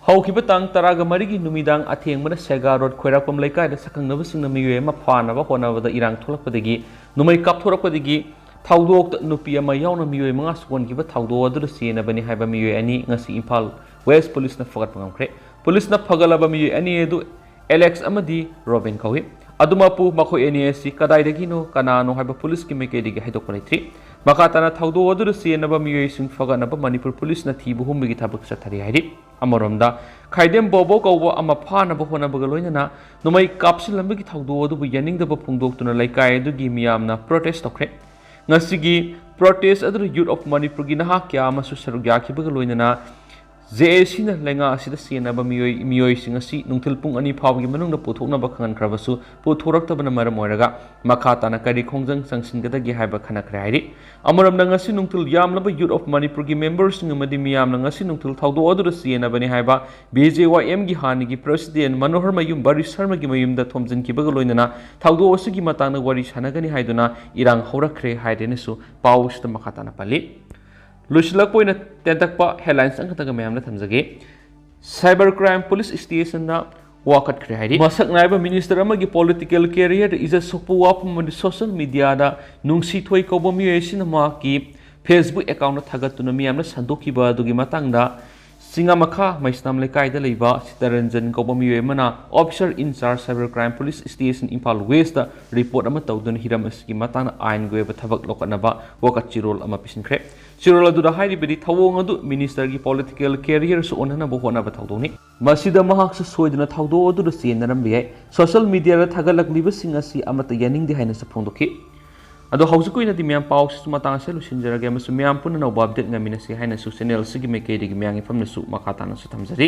ꯍꯧꯈꯤꯕ ꯇꯥꯡ ꯇꯔꯥꯒ ꯃꯔꯤꯒꯤ ꯅꯨꯃꯤꯗꯥꯡ ꯑꯊꯦꯡꯕꯗ ꯁꯦꯒꯥ ꯔꯣꯗ ꯈꯣꯏꯔꯥꯛꯄꯝ ꯂꯩꯀꯥꯏꯗ ꯁꯛꯈꯪꯅꯕꯁꯤꯡꯅ ꯃꯤꯑꯣꯏ ꯑꯃ ꯐꯥꯅꯕ ꯍꯣꯠꯅꯕꯗ ꯏꯔꯥꯡ ꯊꯣꯛꯂꯛꯄꯗꯒꯤ ꯅꯣꯡꯃꯩ ꯀꯥꯞꯊꯣꯔꯛꯄꯗꯒꯤ ꯊꯧꯗꯣꯛꯇ ꯅꯨꯄꯤ ꯑꯃ ꯌꯥꯎꯅ ꯃꯤꯑꯣꯏ ꯃꯉꯥ ꯁꯣꯛꯍꯟꯈꯤꯕ ꯊꯧꯗꯣꯛ ꯑꯗꯨꯗ ꯆꯦꯟꯅꯕꯅꯤ ꯍꯥꯏꯕ ꯃꯤꯑꯣꯏ ꯑꯅꯤ ꯉꯁꯤ ꯏꯝꯐꯥꯜ ꯋꯦꯁ ꯄꯨꯂꯤꯁꯅ ꯐꯒꯠꯄ ꯉꯝꯈ꯭ꯔꯦ꯫ ꯄꯨꯂꯤꯁꯅ ꯐꯒꯠꯂꯕ ꯃꯤꯑꯣꯏ ꯑꯅꯤ ꯑꯗꯨ ꯑꯦꯂꯦꯛꯁ ꯑꯃꯗꯤ ꯔꯣꯕꯤꯟ ꯀꯧꯏ꯫ ꯑꯗꯨꯃꯛꯄꯨ ꯃꯈꯣꯏ ꯑꯅꯤ ꯑꯁꯤ ꯀꯗꯥꯏꯗꯒꯤꯅꯣ, ꯀꯅꯥꯅꯣ ꯍꯥꯏꯕ ꯄꯨꯂꯤꯁꯀꯤ ꯃꯥꯏꯀꯩꯗꯒꯤ ꯍꯥꯏꯗꯣꯛꯄ ꯂꯩꯇ꯭ꯔꯤ꯫ ꯃꯈꯥ ꯇꯥꯅ ꯊꯧꯗꯣꯛ ꯑꯗꯨꯗ ꯆꯦꯟꯅꯕ ꯃꯤꯑꯣꯏꯁꯤꯡ ꯐꯒꯠꯅꯕ ꯃꯅꯤꯄꯨꯔ ꯄꯨꯂꯤꯁꯅ ꯊꯤꯕ ꯍꯨꯝꯕꯒꯤ ꯊꯕꯛ ꯆꯠꯊꯔꯤ ꯍꯥꯏꯔꯤ꯫ ꯑꯃꯔꯣꯝꯗ, ꯈꯥꯏꯗꯦꯝ ꯕꯣꯕꯣ ꯀꯧꯕ ꯑꯃ ꯐꯥꯅꯕ ꯍꯣꯠꯅꯕꯒ ꯂꯣꯏꯅꯅ ꯅꯣꯡꯃꯩ ꯀꯥꯞꯁꯤꯜꯂꯝꯕꯒꯤ ꯊꯧꯗꯣꯛ ꯑꯗꯨꯕꯨ ꯌꯥꯅꯤꯡꯗꯕ ꯐꯣꯡꯗꯣꯛꯇꯨꯅ ꯂꯩꯀꯥꯏ ꯑꯗꯨꯒꯤ ꯃꯤꯌꯥꯝꯅ ꯄ꯭ꯔꯣꯇꯦꯁ ꯇꯧꯈ꯭ꯔꯦ꯫ ꯉꯁꯤꯒꯤ ꯄ꯭ꯔꯣꯇꯦꯁ ꯑꯗꯨꯗ ꯌꯨꯠ ꯑꯣꯐ ꯃꯅꯤꯄꯨꯔꯒꯤ ꯅꯍꯥ ꯀꯌꯥ ꯑꯃꯁꯨ ꯁꯔꯨꯛ ꯌꯥꯈꯤꯕꯒ ꯂꯣꯏꯅꯅ ꯖꯦ ꯑꯦ ꯁꯤꯅ ꯂꯩꯉꯥꯛ ꯑꯁꯤꯗ ꯆꯦꯟꯅꯕ ꯃꯤꯑꯣꯏ, ꯃꯤꯑꯣꯏꯁꯤꯡ ꯑꯁꯤ ꯅꯨꯡꯊꯤꯜ ꯄꯨꯡ ꯑꯅꯤ ꯐꯥꯎꯕꯒꯤ ꯃꯅꯨꯡꯗ ꯄꯨꯊꯣꯛꯅꯕ ꯈꯪꯍꯟꯈ꯭ꯔꯕꯁꯨ ꯄꯨꯊꯣꯔꯛꯇꯕꯅ ꯃꯔꯝ ꯑꯣꯏꯔꯒ ꯃꯈꯥ ꯇꯥꯅ ꯀꯔꯤ ꯈꯣꯡꯖꯪ ꯆꯪꯁꯤꯟꯒꯗꯒꯦ ꯍꯥꯏꯕ ꯈꯟꯅꯈ꯭ꯔꯦ ꯍꯥꯏꯔꯤ꯫ ꯑꯃꯔꯣꯝꯗ ꯉꯁꯤ ꯅꯨꯡꯊꯤꯜ ꯌꯥꯝꯂꯕ ꯌꯨꯠ ꯑꯣꯐ ꯃꯅꯤꯄꯨꯔꯒꯤ ꯃꯦꯝꯕꯔꯁꯤꯡ ꯑꯃꯗꯤ ꯃꯤꯌꯥꯝꯅ ꯉꯁꯤ ꯅꯨꯡꯊꯤꯜ ꯊꯧꯗꯣꯛ ꯑꯗꯨꯗ ꯆꯦꯟꯅꯕꯅꯤ ꯍꯥꯏꯕ ꯕꯤ ꯖꯦ ꯋꯥꯏ ꯑꯦꯝꯒꯤ ꯍꯥꯟꯅꯒꯤ ꯄ꯭ꯔꯁꯤꯗꯦꯟ ꯃꯅꯣꯍꯔ ꯃꯌꯨꯝ ꯕꯔꯤꯁ ꯁꯔꯃꯒꯤ ꯃꯌꯨꯝꯗ ꯊꯣꯝꯖꯤꯟꯈꯤꯕꯒ ꯂꯣꯏꯅꯅ ꯊꯧꯗꯣꯛ ꯑꯁꯤꯒꯤ ꯃꯇꯥꯡꯗ ꯋꯥꯔꯤ ꯁꯥꯟꯅꯒꯅꯤ ꯍꯥꯏꯗꯨꯅ ꯏꯔꯥꯡ ꯍꯧꯔꯛꯈ꯭ꯔꯦ ꯍꯥꯏꯗꯨꯅꯁꯨ ꯄꯥꯎ ꯑꯁꯤꯗ ꯃꯈꯥ ꯇꯥꯅ ꯄꯜꯂꯤ꯫ ꯂꯣꯏꯁꯤꯜꯂꯛꯄ ꯑꯣꯏꯅ ꯇꯦꯟꯇꯛꯄ headlines ꯑꯃꯈꯛꯇꯒ ꯃꯌꯥꯝꯗ ꯊꯝꯖꯒꯦ꯫ Cyber crime police stationꯅ ꯋꯥꯀꯠꯈ꯭ꯔꯦ ꯍꯥꯏꯔꯤ꯫ ꯃꯁꯛ ꯅꯥꯏꯕ ꯃꯤꯅꯤꯁꯇꯔ ꯑꯃꯒꯤ ꯄꯣꯂꯤꯇꯤꯀꯦꯜ ꯀꯦꯔꯤꯌꯔꯗ ꯏꯖꯠ ꯁꯣꯛꯄ ꯋꯥꯐꯝ ꯑꯃꯗꯤ ꯁꯣꯁꯤꯌꯦꯜ ꯃꯤꯗꯤꯌꯥꯗ ꯅꯨꯡꯁꯤꯊꯣꯏ ꯀꯧꯕ ꯃꯤꯑꯣꯏ ꯑꯁꯤꯅ ꯃꯍꯥꯛꯀꯤ ꯐꯦꯁꯕꯨꯛ ꯑꯦꯀꯥꯎꯟꯗ ꯊꯥꯒꯠꯇꯨꯅ ꯃꯤꯌꯥꯝꯅ ꯁꯟꯗꯣꯛꯈꯤꯕ ꯑꯗꯨꯒꯤ ꯃꯇꯥꯡꯗ ꯆꯤꯡꯉꯥꯃꯈꯥ ꯃꯩꯁꯅꯥꯝ ꯂꯩꯀꯥꯏꯗ ꯂꯩꯕ ꯁꯤꯇꯔꯟꯖꯟ ꯀꯧꯕ ꯃꯤꯑꯣꯏ ꯑꯃꯅ Officer in Charge Cyber Crime Police Station Imphal West ꯇ report ꯑꯃ ꯇꯧꯗꯨꯅ ꯍꯤꯔꯝ ꯑꯁꯤꯒꯤ ꯃꯇꯥꯡꯗ ꯑꯥꯏꯟꯒꯤ ꯑꯣꯏꯕ ꯊꯕꯛ ꯂꯧꯈꯠꯅꯕ ꯋꯥꯀꯠ ꯆꯦꯔꯣꯜ ꯑꯃ ꯄꯤꯁꯤꯟꯈ꯭ꯔꯦ꯫ ꯆꯦꯔꯣꯜ ꯑꯗꯨꯗ ꯍꯥꯏꯔꯤꯕꯗꯤ ꯊꯧꯑꯣꯡ ꯑꯗꯨ ministerꯒꯤ political careerꯁꯨ ꯑꯣꯟꯍꯟꯅꯕ ꯍꯣꯠꯅꯕ ꯊꯧꯗꯣꯛꯅꯤ꯫ ꯃꯁꯤꯗ ꯃꯍꯥꯛꯁꯨ ꯁꯣꯏꯗꯅ ꯊꯧꯗꯣꯛ ꯑꯗꯨꯗ ꯆꯦꯟꯅꯔꯝꯕ ꯌꯥꯏ꯫ Social mediaꯗ ꯊꯥꯒꯠꯂꯛꯂꯤꯕꯁꯤꯡ ꯑꯁꯤ ꯑꯃꯠꯇ ꯌꯥꯅꯤꯡꯗꯦ ꯍꯥꯏꯅꯁꯨ ꯐꯣꯡꯗꯣꯛꯈꯤ꯫ ꯑꯗꯣ ꯍꯧꯖꯤꯛꯀꯤ ꯑꯣꯏꯅꯗꯤ ꯃꯌꯥꯝ ꯄꯥꯎꯁꯤꯁꯨ ꯃꯇꯥꯡ ꯑꯁꯤꯗ ꯂꯣꯏꯁꯤꯟꯖꯔꯒꯦ ꯑꯃꯁꯨꯡ ꯃꯌꯥꯝ ꯄꯨꯟꯅ ꯑꯅꯧꯕ update ꯉꯥꯏꯃꯤꯟꯅꯁꯤ ꯍꯥꯏꯅꯁꯨ channel ꯑꯁꯤꯒꯤ ꯃꯥꯏꯀꯩꯗꯒꯤ ꯃꯌꯥꯝꯒꯤ ꯃꯐꯝꯗꯁꯨ ꯃꯈꯥ ꯇꯥꯅꯁꯨ ꯊꯝꯖꯔꯤ꯫